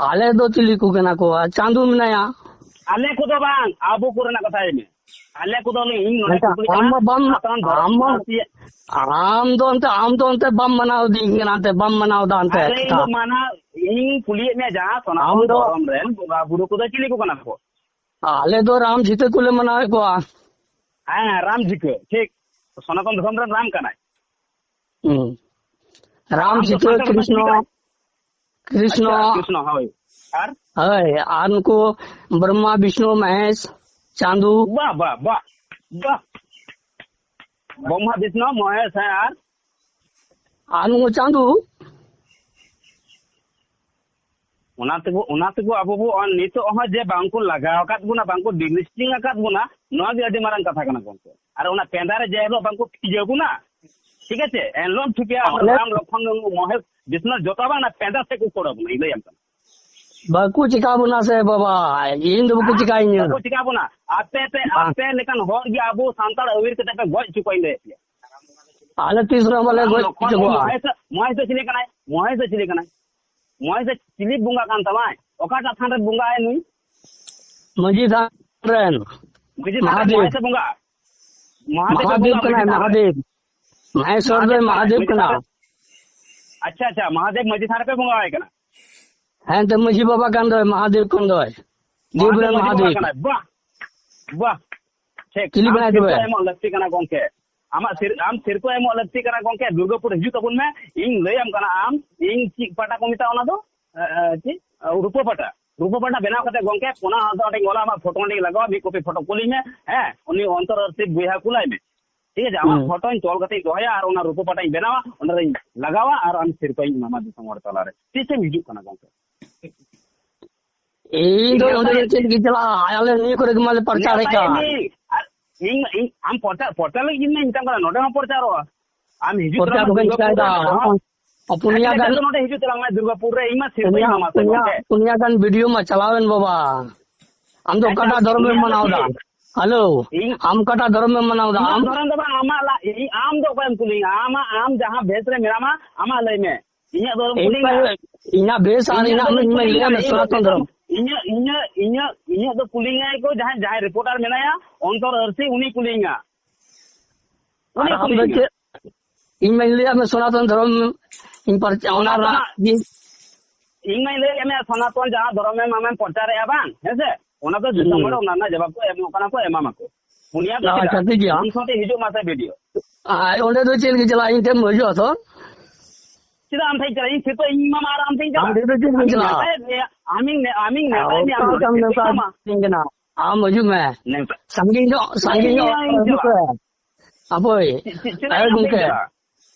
ᱟᱞᱮ ᱫᱚ ᱪᱤᱞᱤ ᱠᱚ ᱠᱟᱱᱟ ᱠᱚ? ᱟᱨ ᱪᱟᱸᱫᱩ ᱢᱮᱱᱟᱭᱟ᱾ ᱟᱞᱮ ᱠᱚᱫᱚ ᱵᱟᱝ, ᱟᱵᱚ ᱠᱚᱨᱮᱱᱟᱜ ᱠᱟᱛᱷᱟᱭ ᱢᱮ᱾ ᱟᱞᱮ ᱠᱚᱫᱚ ᱤᱧ ᱱᱚᱰᱮ ᱟᱪᱪᱷᱟ, ᱠᱩᱠᱞᱤ ᱟᱢ ᱠᱟᱱᱟ, ᱢᱟ ᱵᱟᱢ, ᱥᱚᱱᱟᱛᱚᱱ ᱫᱷᱚᱨᱚᱢ ᱟᱢ ᱢᱟ, ᱱᱟᱥᱮᱭᱟᱜ ᱟᱢ ᱫᱚ ᱚᱱᱛᱮ, ᱟᱢ ᱫᱚ ᱚᱱᱛᱮ ᱵᱟᱢ ᱢᱟᱱᱟᱣ ᱫᱤᱧ ᱠᱟᱱᱟ, ᱚᱱᱛᱮ ᱵᱟᱢ ᱢᱟᱱᱟᱣ ᱫᱟ ᱚᱱᱛᱮ ᱟᱞᱮ ᱤᱧ ᱠᱟᱛᱷᱟ᱾ ᱫᱚ ᱢᱟᱱᱟᱣ, ᱤᱧ ᱠᱩᱞᱤᱭᱮᱫ ᱢᱮᱭᱟ, ᱡᱟᱦᱟᱸ ᱟᱢ ᱥᱚᱱᱟᱛᱚᱱ ᱫᱚ ᱫᱷᱚᱨᱚᱢ ᱨᱮᱱ ᱵᱚᱸᱜᱟ ᱵᱩᱨᱩ ᱠᱚᱫᱚ ᱪᱤᱞᱤ ᱠᱚ ᱠᱟᱱᱟ ᱠᱚ? ᱟᱞᱮ ᱫᱚ ᱨᱟᱢ ᱡᱷᱤᱠᱟᱹ ᱠᱚᱞᱮ ᱢᱟᱱᱟᱣᱮᱫ ᱠᱚᱣᱟ᱾ ᱦᱮᱸ, ᱨᱟᱢ ᱡᱷᱤᱠᱟᱹ, ᱴᱷᱤᱠ᱾ ᱥᱚᱱᱟᱛᱚᱱ ᱫᱷᱚᱨᱚᱢ ᱨᱮᱱ ᱨᱟᱢ ᱠᱟᱱᱟᱭ᱾ ᱦᱩᱸ᱾ ᱨᱟᱢ ᱟᱢ ᱫᱚ ᱡᱷᱤᱠᱟᱹ, ᱥᱟᱱᱛᱟᱲ ᱵᱚᱸᱜᱟ ᱪᱤᱞᱤ ᱠᱨᱤᱥᱱᱚ, ᱠᱟᱱᱟᱭ? ᱠᱨᱤᱥᱱᱚ᱾ ᱟᱪᱪᱷᱟ, ᱠᱨᱤᱥᱱᱚ, ᱦᱳᱭ᱾ ᱟᱨ? ᱦᱳᱭ, ᱟᱨ ᱱᱩᱠᱩ ᱵᱨᱚᱦᱢᱟ, ᱵᱤᱥᱱᱩ, ᱢᱚᱦᱮᱥ, ᱪᱟᱸᱫᱩ᱾ ᱵᱟ, ᱵᱟ, ᱵᱟ, ᱵᱟ᱾ ᱵᱨᱚᱦᱢᱟ, ᱵᱤᱥᱱᱩ, ᱢᱚᱦᱮᱥ, ᱦᱮᱸ, ᱟᱨ? ᱟᱨ ᱱᱩᱠᱩ ᱪᱟᱸᱫᱩ᱾ ᱚᱱᱟ ᱛᱮᱵᱚ, ᱚᱱᱟ ᱛᱮᱵᱚ ᱟᱵᱚ ᱵᱚ ᱱᱤᱛᱚᱜ ᱦᱚᱸ ᱡᱮ ᱵᱟᱝᱠᱚ ᱞᱟᱜᱟᱣ ᱟᱠᱟᱫ ᱵᱚᱱᱟ, ᱵᱟᱝᱠᱚ ᱰᱤᱞᱤᱥᱴᱤᱝ ᱟᱠᱟᱫ ᱵᱚᱱᱟ, ᱱᱚᱣᱟ ᱜᱮ ᱟᱹᱰᱤ ᱢᱟᱨᱟᱝ ᱠᱟᱛᱷᱟ ᱠᱟᱱᱟ ᱜᱚᱢᱠᱮ᱾ ᱟᱨ ᱚᱱᱟ ᱯᱮᱸᱫᱟ ᱨᱮ ᱡᱮ ᱦᱤᱞᱳᱜ ᱵᱟᱝᱠᱚ ᱛᱤᱡᱟᱹ ᱵᱚᱱᱟ, ᱴᱷᱤᱠ ᱟᱪᱷᱮ, ᱮᱱᱦᱤᱞᱳᱜ ᱴᱷᱤᱠ ᱜᱮᱭᱟ, ᱟᱞᱮ ᱨᱟᱢ, ᱞᱚᱠᱷᱚᱱ, ᱢᱚᱦᱮᱥ, ᱵᱤᱥᱱᱩ ᱡᱚᱛᱚ ᱵᱟᱝ, ᱚᱱᱟ ᱯᱮᱸᱫᱟ ᱥᱮᱫ ᱠᱚ ᱠᱚᱲᱟ ᱵᱚᱱᱟ, ᱤᱧ ᱞᱟᱹᱭᱟᱢ ᱠᱟᱱᱟ᱾ ᱵᱟᱠᱚ ᱪᱤᱠᱟ ᱵᱚᱱᱟ ᱥᱮ ᱵᱟᱵᱟ, ᱤᱧ ᱫᱚ ᱵᱟᱠᱚ ᱦᱮᱸ? ᱪᱤᱠᱟᱭᱤᱧᱟ᱾ ᱵᱟᱠᱚ ᱪᱤᱠᱟ ᱵᱚᱱᱟ᱾ ᱟᱯᱮ ᱯᱮ, ᱦᱮᱸ᱾ ᱟᱯᱮ ᱞᱮᱠᱟᱱ ᱦᱚᱲ ᱜᱮ ᱟᱵᱚ ᱥᱟᱱᱛᱟᱲ ᱟᱹᱣᱤᱨ ᱠᱟᱛᱮ ᱯᱮ ᱜᱚᱡ ᱦᱚᱪᱚ ᱠᱚᱣᱟ, ᱤᱧ ᱞᱟᱹᱭᱮᱫ ᱯᱮᱭᱟ᱾ ᱟᱞᱮ ᱛᱤᱥ ᱨᱮᱦᱚᱸ ᱵᱟᱞᱮ ᱟᱢ ᱜᱚᱡ ᱞᱚᱠᱷᱚᱱ ᱦᱚᱪᱚ ᱫᱚ ᱠᱚᱣᱟ᱾ ᱢᱚᱦᱮᱥ, ᱢᱚᱦᱮᱥ ᱫᱚ ᱪᱤᱞᱤ ᱠᱟᱱᱟᱭ? ᱢᱚᱦᱮᱥ ᱫᱚ ᱪᱤᱞᱤ ᱠᱟᱱᱟᱭ? ᱢᱚᱦᱮᱥ ᱫᱚ ᱪᱤᱞᱤ ᱵᱚᱸᱜᱟ ᱠᱟᱱ ᱛᱟᱢᱟᱭ? ᱚᱠᱟᱴᱟᱜ ᱛᱷᱟᱱ ᱨᱮ ᱵᱚᱸᱜᱟᱭ ᱱᱩᱭ? ᱢᱟᱹᱡᱷᱤ ᱛᱷᱟᱱ ᱨᱮᱱ᱾ ᱢᱟᱹᱡᱷᱤ ᱛᱷᱟᱱ ᱨᱮ ᱢᱚᱦᱟᱫᱮᱵ᱾ ᱢᱚᱦᱮᱥ ᱮ ᱵᱚᱸᱜᱟ? ᱢᱚᱦᱟᱫᱮᱵ ᱮ ᱢᱚᱦᱟᱫᱮᱵ ᱵᱚᱸᱜᱟ ᱢᱟᱹᱡᱷᱤ ᱠᱟᱱᱟᱭ, ᱛᱷᱟᱱ ᱨᱮ? ᱢᱚᱦᱟᱫᱮᱵ᱾ ᱢᱟᱦᱮᱥᱣᱚᱨ ᱫᱚᱭ ᱢᱚᱦᱟᱫᱮᱵ ᱢᱟᱦᱟᱫᱮᱵ ᱢᱟᱹᱡᱷᱤ ᱠᱟᱱᱟ᱾ ᱛᱷᱟᱱ ᱨᱮ? ᱟᱪᱪᱷᱟ, ᱟᱪᱪᱷᱟ, ᱢᱚᱦᱟᱫᱮᱵ ᱢᱟᱹᱡᱷᱤ ᱛᱷᱟᱱ ᱨᱮᱯᱮ ᱵᱚᱸᱜᱟ ᱟᱭ ᱠᱟᱱᱟ? ᱦᱮᱸ, ᱮᱱᱛᱮ ᱢᱟᱹᱡᱷᱤ ᱵᱟᱵᱟ ᱠᱟᱱ ᱫᱚᱭ, ᱢᱚᱦᱟᱫᱮᱵ ᱠᱟᱱ ᱫᱚᱭ᱾ ᱫᱮᱵ ᱢᱚᱦᱟᱫᱮᱵ ᱨᱮᱱ ᱢᱟᱹᱡᱷᱤ ᱵᱚᱸᱜᱟ ᱢᱚᱦᱟᱫᱮᱵ᱾ ᱠᱟᱱᱟᱭ? ᱵᱟᱦ, ᱵᱟᱦ᱾ ᱴᱷᱤᱠ, ᱪᱤᱞᱤ ᱟᱢ ᱠᱟᱱᱟᱭ ᱥᱤᱨᱯᱟᱹ ᱛᱚᱵᱮ? ᱮᱢᱚᱜ ᱞᱟᱹᱠᱛᱤ ᱠᱟᱱᱟ ᱜᱚᱝᱠᱮ᱾ ᱟᱢᱟᱜ ᱥᱤᱨ-, ᱟᱢ ᱥᱤᱨᱯᱟᱹ ᱮᱢᱚᱜ ᱞᱟᱹᱠᱛᱤ ᱠᱟᱱᱟ ᱜᱚᱝᱠᱮ᱾ ᱫᱩᱨᱜᱟᱹᱯᱩᱨ ᱦᱤᱡᱩᱜ ᱛᱟᱵᱚᱱ ᱢᱮ, ᱤᱧ ᱞᱟᱹᱭᱟᱢ ᱠᱟᱱᱟ᱾ ᱟᱢ, ᱤᱧ ᱪᱮᱫ ᱯᱟᱴᱟ ᱠᱚ ᱢᱮᱛᱟᱜᱼᱟ ᱚᱱᱟ ᱫᱚ? ᱮ, ᱮ, ᱪᱮᱫ? ᱮ, ᱨᱩᱯᱟᱹ ᱯᱟᱴᱟ᱾ ᱨᱩᱯᱟᱹ ᱯᱟᱴᱟ ᱵᱮᱱᱟᱣ ᱠᱟᱛᱮ ᱜᱚᱝᱠᱮ, ᱚᱱᱟ ᱫᱚ ᱚᱸᱰᱮᱧ ᱚᱞᱟ, ᱟᱢᱟᱜ ᱯᱷᱳᱴᱳ ᱚᱸᱰᱮᱧ ᱞᱟᱜᱟᱣᱟ, ᱢᱤᱫ ᱠᱚᱯᱤ ᱯᱷᱳᱴᱳ ᱠᱩᱞᱤᱧ ᱢᱮ, ᱦᱮᱸ, ᱩᱱᱤ ᱚᱱᱛᱚᱨ ᱟᱨ ᱪᱮᱫ ᱵᱚᱭᱦᱟ ᱠᱩᱞᱟᱭ ᱢᱮ, ᱴᱷᱤᱠ ᱟᱪᱷᱮ? ᱟᱢᱟᱜ ᱦᱩᱸ᱾ ᱯᱷᱳᱴᱳᱧ ᱛᱚᱞ ᱠᱟᱛᱮᱧ ᱫᱚᱦᱚᱭᱟ ᱟᱨ ᱚᱱᱟ ᱨᱩᱯᱟᱹ ᱯᱟᱴᱟᱧ ᱵᱮᱱᱟᱣᱟ, ᱚᱸᱰᱮ ᱨᱤᱧ ᱞᱟᱜᱟᱣᱟ ᱟᱨ ᱟᱢ ᱥᱤᱨᱯᱟᱹᱧ ᱮᱢᱟᱢᱟ ᱫᱤᱥᱚᱢ ᱦᱚᱲ ᱛᱟᱞᱟᱨᱮ᱾ ᱛᱤᱥᱮᱢ ᱦᱤᱡᱩᱜ ᱠᱟᱱᱟ ᱜᱚᱝᱠᱮ? ᱤᱧ ᱫᱚ ᱤᱧ ᱚᱸᱰᱮ ᱫᱚ ᱪᱮᱫ ᱜᱮ ᱪᱟᱞᱟᱜᱼᱟ? ᱟᱞᱮ ᱱᱤᱭᱟᱹ ᱠᱚᱨᱮ ᱜᱮ ᱢᱟᱞᱮ ᱯᱨᱚᱪᱟᱨᱮᱫ ᱱᱮᱣᱛᱟᱭᱮᱫ ᱠᱟᱱ᱾ ᱢᱤᱭᱟᱹᱧ᱾ ᱟᱨ ᱤᱧ, ᱤᱧ, ᱟᱢ ᱯᱨᱚᱪᱟᱨ, ᱯᱨᱚᱪᱟᱨ ᱞᱟᱹᱜᱤᱫ ᱤᱧ ᱢᱮᱛᱟᱢ ᱠᱟᱱᱟ, ᱱᱚᱰᱮ ᱦᱚᱸ ᱯᱨᱚᱪᱟᱨᱚᱜᱼᱟ᱾ ᱟᱢ ᱦᱤᱡᱩᱜ ᱯᱨᱚᱪᱟᱨ ᱛᱟᱞᱟᱝ ᱢᱮ ᱫᱚ ᱵᱟᱹᱧ ᱫᱩᱨᱜᱟᱯᱩᱨ ᱪᱤᱠᱟᱭᱮᱫᱟ᱾ ᱨᱮ᱾ ᱯᱩᱱᱭᱟ ᱟᱪᱪᱷᱟ, ᱜᱟᱱ, ᱱᱚᱰᱮ ᱦᱤᱡᱩᱜ ᱛᱟᱞᱟᱝ ᱢᱮ ᱫᱩᱨᱜᱟᱯᱩᱨ ᱨᱮ, ᱤᱧ ᱢᱟ ᱥᱤᱨᱯᱟᱹᱧ ᱯᱩᱱᱭᱟ, ᱮᱢᱟᱢᱟ ᱥᱮ ᱯᱩᱱᱭᱟ, ᱜᱚᱢᱠᱮ᱾ ᱯᱩᱱᱭᱟ ᱜᱟᱱ ᱵᱷᱤᱰᱤᱭᱳ ᱢᱟ ᱪᱟᱞᱟᱣᱮᱱ ᱵᱟᱵᱟ᱾ ᱟᱢ ᱫᱚ ᱟᱪᱪᱷᱟ, ᱚᱠᱟᱴᱟᱜ ᱫᱷᱚᱨᱚᱢᱮᱢ ᱤᱧᱟᱹᱜ ᱫᱚ ᱢᱟᱱᱟᱣ ᱮᱫᱟ? ᱪᱮᱫ? ᱦᱮᱞᱳ, ᱤᱧ, ᱟᱢ ᱚᱠᱟᱴᱟᱜ ᱫᱷᱚᱨᱚᱢᱮᱢ ᱢᱟᱱᱟᱣ ᱮᱫᱟ? ᱤᱧᱟᱹᱜ ᱟᱢ ᱫᱷᱚᱨᱚᱢ ᱫᱚ ᱵᱟᱝ, ᱟᱢᱟᱜ ᱞᱟ-, ᱤᱧ, ᱟᱢ ᱫᱚ ᱚᱠᱚᱭᱮᱢ ᱠᱩᱞᱤᱧᱟ? ᱟᱢᱟᱜ, ᱟᱢ ᱡᱟᱦᱟᱸ ᱵᱷᱮᱥ ᱨᱮ ᱢᱮᱱᱟᱢᱟ, ᱟᱢᱟᱜ ᱞᱟᱹᱭ ᱢᱮ᱾ ᱤᱧᱟᱹᱜ ᱫᱷᱚᱨᱚᱢ ᱤᱧ ᱠᱩᱞᱤᱧᱟ? ᱢᱟ ᱤᱧᱟᱹᱜ ᱤᱧᱟᱹᱜ ᱵᱮᱥ ᱟᱨ ᱤᱧᱟᱹᱜ ᱫᱷᱚᱨᱚᱢ ᱤᱧ ᱢᱟᱧ ᱠᱩᱞᱤᱧᱟ, ᱞᱟᱹᱭᱟ ᱢᱮ, ᱤᱧ ᱫᱚ ᱥᱚᱱᱟᱛᱚᱱ ᱫᱷᱚᱨᱚᱢ᱾ ᱤᱧᱟᱹᱜ, ᱤᱧᱟᱹᱜ, ᱤᱧᱟᱹᱜ, ᱤᱧᱟᱹᱜ ᱫᱚ ᱠᱩᱞᱤᱧᱟᱭ ᱠᱚ ᱡᱟᱦᱟᱸᱭ, ᱡᱟᱦᱟᱸᱭ ᱨᱤᱯᱳᱨᱴᱟᱨ ᱢᱮᱱᱟᱭᱟ, ᱚᱱᱛᱚᱨ ᱟᱹᱨᱥᱤ, ᱩᱱᱤ ᱠᱩᱞᱤᱧᱟ᱾ ᱟᱨ ᱩᱱᱤ ᱟᱢ ᱫᱚ ᱠᱩᱞᱤᱧᱟ᱾ ᱪᱮᱫ? ᱤᱧ ᱢᱟᱧ ᱞᱟᱹᱭᱟᱫ ᱢᱮ ᱥᱚᱱᱟᱛᱚᱱ ᱫᱷᱚᱨᱚᱢ, ᱤᱧ ᱯᱟᱨᱪᱟ-, ᱚᱱᱟ ᱨᱮᱱᱟᱜ ᱥᱚᱱᱟᱛᱚᱱᱟᱜ ᱜᱮ᱾ ᱤᱧ ᱢᱟᱧ ᱞᱟᱹᱭᱮᱫ ᱢᱮᱭᱟ, ᱥᱚᱱᱟᱛᱚᱱ ᱡᱟᱦᱟᱸ ᱫᱷᱚᱨᱚᱢᱮᱢ ᱟᱢᱮᱢ ᱯᱨᱚᱪᱟᱨᱮᱜᱼᱟ ᱵᱟᱝ, ᱦᱮᱸ ᱥᱮ? ᱚᱱᱟ ᱫᱚ ᱫᱤᱥᱚᱢ ᱦᱩᱸ᱾ ᱦᱚᱲ ᱚᱱᱟ ᱨᱮᱱᱟᱜ ᱡᱚᱵᱟᱵ ᱠᱚ ᱮᱢᱚᱜ ᱠᱟᱱᱟ ᱠᱚ, ᱮᱢᱟᱢᱟᱠᱚ᱾ ᱯᱩᱱᱭᱟ ᱫᱚ ᱟᱪᱪᱷᱟ, ᱪᱮᱫᱟᱜ? ᱴᱷᱤᱠ ᱜᱮᱭᱟ᱾ ᱤᱧ ᱥᱟᱶᱛᱮ ᱦᱤᱡᱩᱜ ᱢᱟᱥᱮ ᱵᱷᱤᱰᱤᱭᱳ᱾ ᱟᱨ ᱚᱸᱰᱮ ᱫᱚ ᱪᱮᱫ ᱞᱟᱹᱜᱤᱫ ᱪᱟᱞᱟᱜ? ᱤᱧ ᱴᱷᱮᱱ ᱮᱢ ᱦᱤᱡᱩᱜᱼᱟ ᱛᱚ? ᱪᱮᱫᱟᱜ ᱟᱢ ᱴᱷᱮᱱ ᱤᱧ ᱪᱟᱞᱟᱜᱼᱟ? ᱤᱧ ᱥᱤᱨᱯᱟᱹ ᱤᱧ ᱮᱢᱟᱢᱟ ᱟᱨ ᱟᱢ ᱴᱷᱮᱱ ᱤᱧ ᱟᱢ ᱪᱟᱞᱟᱜᱼᱟ? ᱴᱷᱮᱱ ᱫᱚ ᱪᱮᱫ ᱞᱟᱹᱜᱤᱫ ᱤᱧ ᱪᱟᱞᱟᱜᱼᱟ? ᱟᱢᱤᱧ ᱱᱮ-, ᱟᱢᱤᱧ ᱱᱮ-, ᱟᱢᱤᱧ ᱟᱨ ᱱᱮᱣᱛᱟᱭᱮᱫ ᱢᱮᱭᱟ, ᱚᱠᱟ ᱟᱢ ᱞᱮᱠᱟᱛᱮᱢ ᱱᱮᱣᱛᱟ ᱱᱮᱣᱛᱟᱢᱟ? ᱫᱤᱧ ᱠᱟᱱᱟ? ᱟᱢ ᱦᱤᱡᱩᱜ ᱢᱮ᱾ ᱱᱮᱣᱛᱟ᱾ ᱥᱟᱺᱜᱤᱧ ᱧᱚᱜ, ᱥᱟᱺᱜᱤᱧ ᱧᱚᱜ ᱤᱧ ᱦᱤᱡᱩᱜ ᱪᱟᱞᱟᱜᱼᱟ᱾ ᱯᱮ᱾ ᱦᱟᱯᱳᱭ᱾ ᱪᱮᱫ, ᱪᱮᱫ, ᱪᱮᱫ ᱟᱨ ᱞᱟᱹᱜᱤᱫ ᱟᱢ ᱴᱷᱮᱱ ᱜᱚᱝᱠᱮ, ᱪᱟᱞᱟᱜᱼᱟ?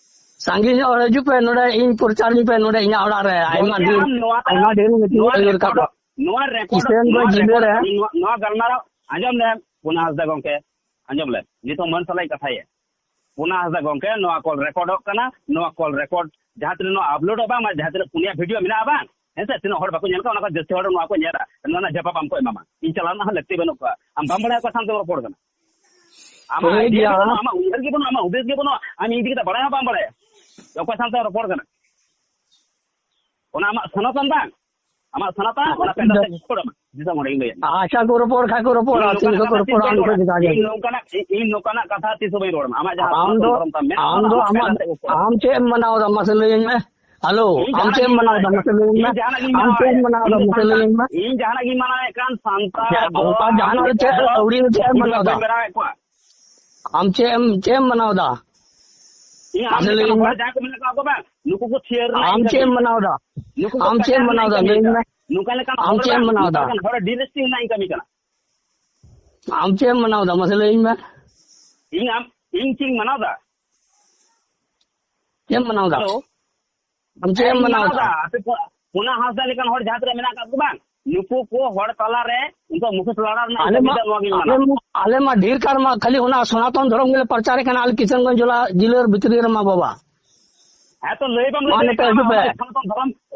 ᱥᱟᱺᱜᱤᱧ ᱧᱚᱜ ᱦᱤᱡᱩᱜ ᱯᱮ, ᱱᱚᱰᱮ ᱤᱧ ᱯᱨᱚᱪᱟᱨᱤᱧ ᱯᱮ, ᱱᱚᱰᱮ ᱤᱧᱟᱜ ᱚᱲᱟᱜ ᱨᱮ᱾ ᱟᱭᱢᱟ ᱜᱚᱝᱠᱮ, ᱰᱷᱮᱨ, ᱟᱢ ᱱᱚᱣᱟ, ᱟᱭᱢᱟ ᱰᱷᱮᱨ ᱜᱟᱛᱮ ᱱᱚᱣᱟ ᱠᱚ ᱟᱹᱜᱩ ᱨᱟᱠᱟᱵ ᱨᱮᱠᱚᱨᱰ, ᱠᱚᱣᱟ᱾ ᱱᱚᱣᱟ ᱨᱮᱠᱚᱨᱰ, ᱠᱤᱥᱟᱹᱱ ᱜᱚᱸᱡᱽ ᱱᱚᱣᱟ ᱡᱤᱞᱟᱹ ᱨᱮᱠᱚᱨᱰ, ᱨᱮ᱾ ᱱᱚᱣᱟ, ᱱᱚᱣᱟ ᱜᱟᱞᱢᱟᱨᱟᱣ ᱟᱸᱡᱚᱢ ᱞᱮᱢ, ᱯᱩᱱᱟ ᱦᱟᱸᱥᱫᱟ ᱜᱚᱝᱠᱮ, ᱟᱸᱡᱚᱢ ᱞᱮᱢ, ᱱᱤᱛᱚᱜ ᱢᱟᱹᱱ ᱥᱟᱞᱟᱜ ᱤᱧ ᱠᱟᱛᱷᱟᱭᱟ᱾ ᱯᱩᱱᱟ ᱦᱟᱸᱥᱫᱟ ᱜᱚᱝᱠᱮ, ᱱᱚᱣᱟ ᱠᱚᱞ ᱨᱮᱠᱚᱨᱰᱚᱜ ᱠᱟᱱᱟ, ᱱᱚᱣᱟ ᱠᱚᱞ ᱨᱮᱠᱚᱨᱰ ᱡᱟᱦᱟᱸ ᱛᱤᱱᱟᱹᱜ ᱱᱚᱣᱟ ᱟᱯᱞᱳᱰᱚᱜ ᱵᱟᱝ, ᱡᱟᱦᱟᱸ ᱛᱤᱱᱟᱹᱜ ᱯᱩᱱᱭᱟ ᱵᱷᱤᱰᱤᱭᱳ ᱢᱮᱱᱟᱜᱼᱟ ᱵᱟᱝ, ᱦᱮᱸ ᱥᱮ, ᱛᱤᱱᱟᱹᱜ ᱦᱚᱲ ᱵᱟᱠᱚ ᱧᱮᱞ ᱠᱟᱜᱼᱟ, ᱚᱱᱟ ᱠᱚ ᱡᱟᱹᱥᱛᱤ ᱦᱚᱲ ᱱᱚᱣᱟ ᱠᱚ ᱧᱮᱞᱟ, ᱱᱚᱣᱟ ᱨᱮᱱᱟᱜ ᱡᱚᱵᱟᱵ ᱟᱢ ᱠᱚ ᱮᱢᱟᱢᱟ᱾ ᱤᱧ ᱪᱟᱞᱟᱣ ᱨᱮᱱᱟᱜ ᱦᱚᱸ ᱞᱟᱹᱠᱛᱤ ᱵᱟᱹᱱᱩᱜ ᱠᱚᱣᱟ᱾ ᱟᱢ ᱵᱟᱢ ᱵᱟᱲᱟᱭᱟ ᱚᱠᱚᱭ ᱥᱟᱶᱛᱮᱢ ᱨᱚᱯᱚᱲ ᱠᱟᱱᱟ, ᱟᱢᱟᱜ ᱴᱷᱤᱠ ᱟᱭᱰᱤᱭᱟ ᱜᱮᱭᱟ᱾ ᱜᱮ ᱵᱟᱹᱱᱩᱜᱼᱟ, ᱟᱢᱟᱜ ᱩᱭᱦᱟᱹᱨ ᱜᱮ ᱵᱟᱹᱱᱩᱜᱼᱟ, ᱟᱢ ᱤᱧ ᱤᱫᱤ ᱠᱟᱛᱮ ᱵᱟᱲᱟᱭ ᱦᱚᱸ ᱵᱟᱢ ᱵᱟᱲᱟᱭᱟ, ᱚᱠᱚᱭ ᱥᱟᱶᱛᱮᱢ ᱨᱚᱯᱚᱲ ᱠᱟᱱᱟ᱾ ᱚᱱᱟ ᱟᱢᱟᱜ ᱥᱚᱱᱟᱛᱚᱱ ᱵᱟᱝ? ᱟᱢᱟᱜ ᱥᱟᱱᱟᱛᱟ, ᱚᱱᱟ ᱯᱮᱱᱰᱟ ᱥᱮᱫ ᱨᱚᱯᱚᱲ ᱟᱢᱟ᱾ ᱫᱤᱥᱚᱢ ᱦᱚᱲ ᱤᱧ ᱞᱟᱹᱭᱟᱢ᱾ ᱟᱪᱪᱷᱟ ᱠᱚ ᱨᱚᱯᱚᱲ ᱠᱷᱟᱡ ᱠᱚ ᱨᱚᱯᱚᱲᱟ, ᱤᱧ ᱪᱮᱫ ᱱᱚᱝᱠᱟᱱᱟᱜ ᱞᱮᱠᱟ ᱠᱚ ᱠᱟᱛᱷᱟ ᱛᱤᱥ ᱨᱚᱯᱚᱲᱟ ᱵᱟᱹᱧ ᱚᱱᱠᱟ ᱨᱚᱲᱟ᱾ ᱜᱮ ᱪᱟᱞᱟᱜ ᱤᱧ ᱜᱮᱭᱟ᱾ ᱱᱚᱝᱠᱟᱱᱟᱜ, ᱤᱧ, ᱤᱧ ᱱᱚᱝᱠᱟᱱᱟᱜ ᱠᱟᱛᱷᱟ ᱛᱤᱥ ᱦᱚᱸ ᱵᱟᱹᱧ ᱨᱚᱲ ᱟᱢᱟ᱾ ᱟᱢᱟᱜ ᱡᱟᱦᱟᱸ ᱟᱢ ᱥᱟᱱᱟᱛᱚᱱ ᱫᱚ, ᱫᱷᱚᱨᱚᱢ ᱛᱟᱢ ᱢᱮᱱᱟᱜ ᱟᱢ ᱛᱟᱢᱟ, ᱫᱚ ᱟᱢᱟᱜ ᱟᱢᱟᱜ, ᱯᱮᱱᱰᱟ ᱥᱮᱫ ᱨᱚᱯᱚᱲ ᱟᱢ᱾ ᱟᱢ ᱪᱮᱫ ᱮᱢ ᱢᱟᱱᱟᱣ ᱮᱫᱟ ᱢᱟᱥᱮ ᱞᱟᱹᱭᱟᱹᱧ ᱢᱮ? ᱦᱮᱞᱳ, ᱤᱧ ᱟᱢ ᱡᱟᱦᱟᱱᱟᱜ ᱪᱮᱫ ᱜᱤᱧ ᱮᱢ ᱢᱟᱱᱟᱣ ᱢᱟᱱᱟᱣ ᱮᱫᱟ ᱮᱫ ᱠᱟᱱ, ᱢᱟᱥᱮ ᱞᱟᱹᱭᱟᱹᱧ ᱢᱮ? ᱤᱧ ᱡᱟᱦᱟᱱᱟᱜ ᱟᱢ ᱜᱤᱧ ᱪᱮᱫ ᱮᱢ ᱢᱟᱱᱟᱣ ᱢᱟᱱᱟᱣ ᱮᱫ ᱮᱫ ᱠᱟᱱ, ᱢᱟᱥᱮ ᱞᱟᱹᱭᱟᱹᱧ ᱢᱮ? ᱤᱧ ᱡᱟᱦᱟᱱᱟᱜ ᱜᱤᱧ ᱢᱟᱱᱟᱣ ᱮᱫ ᱠᱟᱱ, ᱥᱟᱱᱛᱟᱲ ᱪᱮᱫ, ᱫᱚ ᱚᱱᱠᱟ ᱡᱟᱦᱟᱱᱟᱜ ᱫᱚ ᱪᱮᱫ ᱟᱹᱣᱲᱤ ᱫᱚ ᱪᱮᱫ ᱮᱢ ᱵᱷᱤᱰᱤᱭᱳ ᱢᱟᱱᱟᱣ ᱮᱫᱟ? ᱵᱟᱹᱧ ᱵᱮᱱᱟᱣ ᱮᱫ ᱠᱚᱣᱟ᱾ ᱟᱢ ᱪᱮᱫ ᱮᱢ, ᱪᱮᱫ ᱮᱢ ᱢᱟᱱᱟᱣ ᱮᱫᱟ? ᱤᱧ ᱟᱢ ᱢᱟᱥᱮ ᱞᱮᱠᱟᱱ ᱞᱟᱹᱭᱟᱹᱧ ᱢᱮ᱾ ᱦᱚᱲ ᱡᱟᱦᱟᱸᱭ ᱠᱚ ᱢᱮᱱᱟᱜ ᱠᱚᱣᱟ ᱠᱚ ᱵᱟᱝ, ᱱᱩᱠᱩ ᱠᱚ ᱛᱷᱤᱭᱟᱹᱨ ᱨᱮᱱᱟᱜ ᱟᱢ ᱤᱧ ᱪᱮᱫ ᱮᱢ ᱠᱟᱹᱢᱤᱭᱮᱫᱟ᱾ ᱢᱟᱱᱟᱣ ᱮᱫᱟ? ᱱᱩᱠᱩ ᱠᱚ ᱟᱢ ᱪᱮᱫ ᱠᱟᱪᱟᱨ ᱮᱢ ᱨᱮᱱᱟᱜ ᱢᱟᱱᱟᱣ ᱤᱧ ᱮᱫᱟ? ᱞᱟᱹᱭ ᱠᱟᱹᱢᱤᱭᱮᱫᱟ᱾ ᱢᱮ᱾ ᱱᱚᱝᱠᱟ ᱞᱮᱠᱟᱱ ᱟᱢ ᱦᱚᱲ ᱪᱮᱫ ᱮᱢ ᱵᱟᱝ, ᱢᱟᱱᱟᱣ ᱱᱚᱝᱠᱟ ᱮᱫᱟ? ᱞᱮᱠᱟᱱ ᱦᱚᱲ ᱰᱤᱨᱮᱥᱴᱤᱝ ᱨᱮᱱᱟᱜ ᱤᱧ ᱠᱟᱹᱢᱤ ᱠᱟᱱᱟ᱾ ᱟᱢ ᱪᱮᱫ ᱮᱢ ᱢᱟᱱᱟᱣ ᱮᱫᱟ? ᱢᱟᱥᱮ ᱞᱟᱹᱭᱟᱹᱧ ᱢᱮ᱾ ᱤᱧ ᱟᱢ, ᱤᱧ ᱪᱮᱫ ᱤᱧ ᱢᱟᱱᱟᱣ ᱮᱫᱟ? ᱪᱮᱫ ᱮᱢ ᱢᱟᱱᱟᱣ ᱮᱫᱟ? ᱦᱮᱞᱳ᱾ ᱟᱢ ᱪᱮᱫ ᱦᱮᱸ, ᱮᱢ ᱤᱧ ᱢᱟᱱᱟᱣ ᱢᱟᱱᱟᱣ ᱮᱫᱟ? ᱮᱫᱟ᱾ ᱟᱯᱮ ᱯᱩ-, ᱯᱩᱱᱟ ᱦᱟᱸᱥᱫᱟ ᱞᱮᱠᱟᱱ ᱦᱚᱲ ᱡᱟᱦᱟᱸ ᱛᱤᱱᱟᱹᱜ ᱢᱮᱱᱟᱜ ᱟᱠᱟᱫ ᱠᱚ ᱵᱟᱝ, ᱱᱩᱠᱩ ᱠᱚ ᱦᱚᱲ ᱛᱟᱞᱟᱨᱮ ᱩᱱᱠᱩᱣᱟᱜ ᱢᱩᱠᱷᱚᱥ ᱞᱟᱲᱟ ᱨᱮᱱᱟᱜ ᱟᱞᱮ ᱢᱟ, ᱠᱟᱹᱢᱤ ᱫᱚ ᱱᱚᱣᱟ ᱜᱤᱧ ᱢᱟᱱᱟ᱾ ᱟᱞᱮ ᱢᱟ, ᱟᱞᱮ ᱢᱟ ᱰᱷᱮᱨ ᱠᱟᱨ ᱢᱟ ᱠᱷᱟᱹᱞᱤ ᱚᱱᱟ ᱥᱚᱱᱟᱛᱚᱱ ᱫᱷᱚᱨᱚᱢ ᱜᱮᱞᱮ ᱯᱨᱚᱪᱟᱨᱮ ᱠᱟᱱᱟ, ᱟᱞᱮ ᱠᱤᱥᱟᱱᱜᱚᱸᱡᱽ ᱡᱮᱞᱟ, ᱡᱮᱞᱟᱹ ᱵᱷᱤᱛᱨᱤ ᱨᱮᱢᱟ ᱵᱟᱵᱟ᱾ ᱦᱮᱸ, ᱛᱚ ᱞᱟᱹᱭ ᱵᱟᱢ ᱞᱟᱹᱭ ᱢᱟ ᱫᱟᱲᱮᱭᱟᱜ ᱱᱤᱛᱚᱜ ᱠᱟᱱᱟ, ᱦᱤᱡᱩᱜ ᱯᱮ᱾ ᱚᱱᱟ ᱥᱚᱱᱟᱛᱚᱱ ᱫᱷᱚᱨᱚᱢ,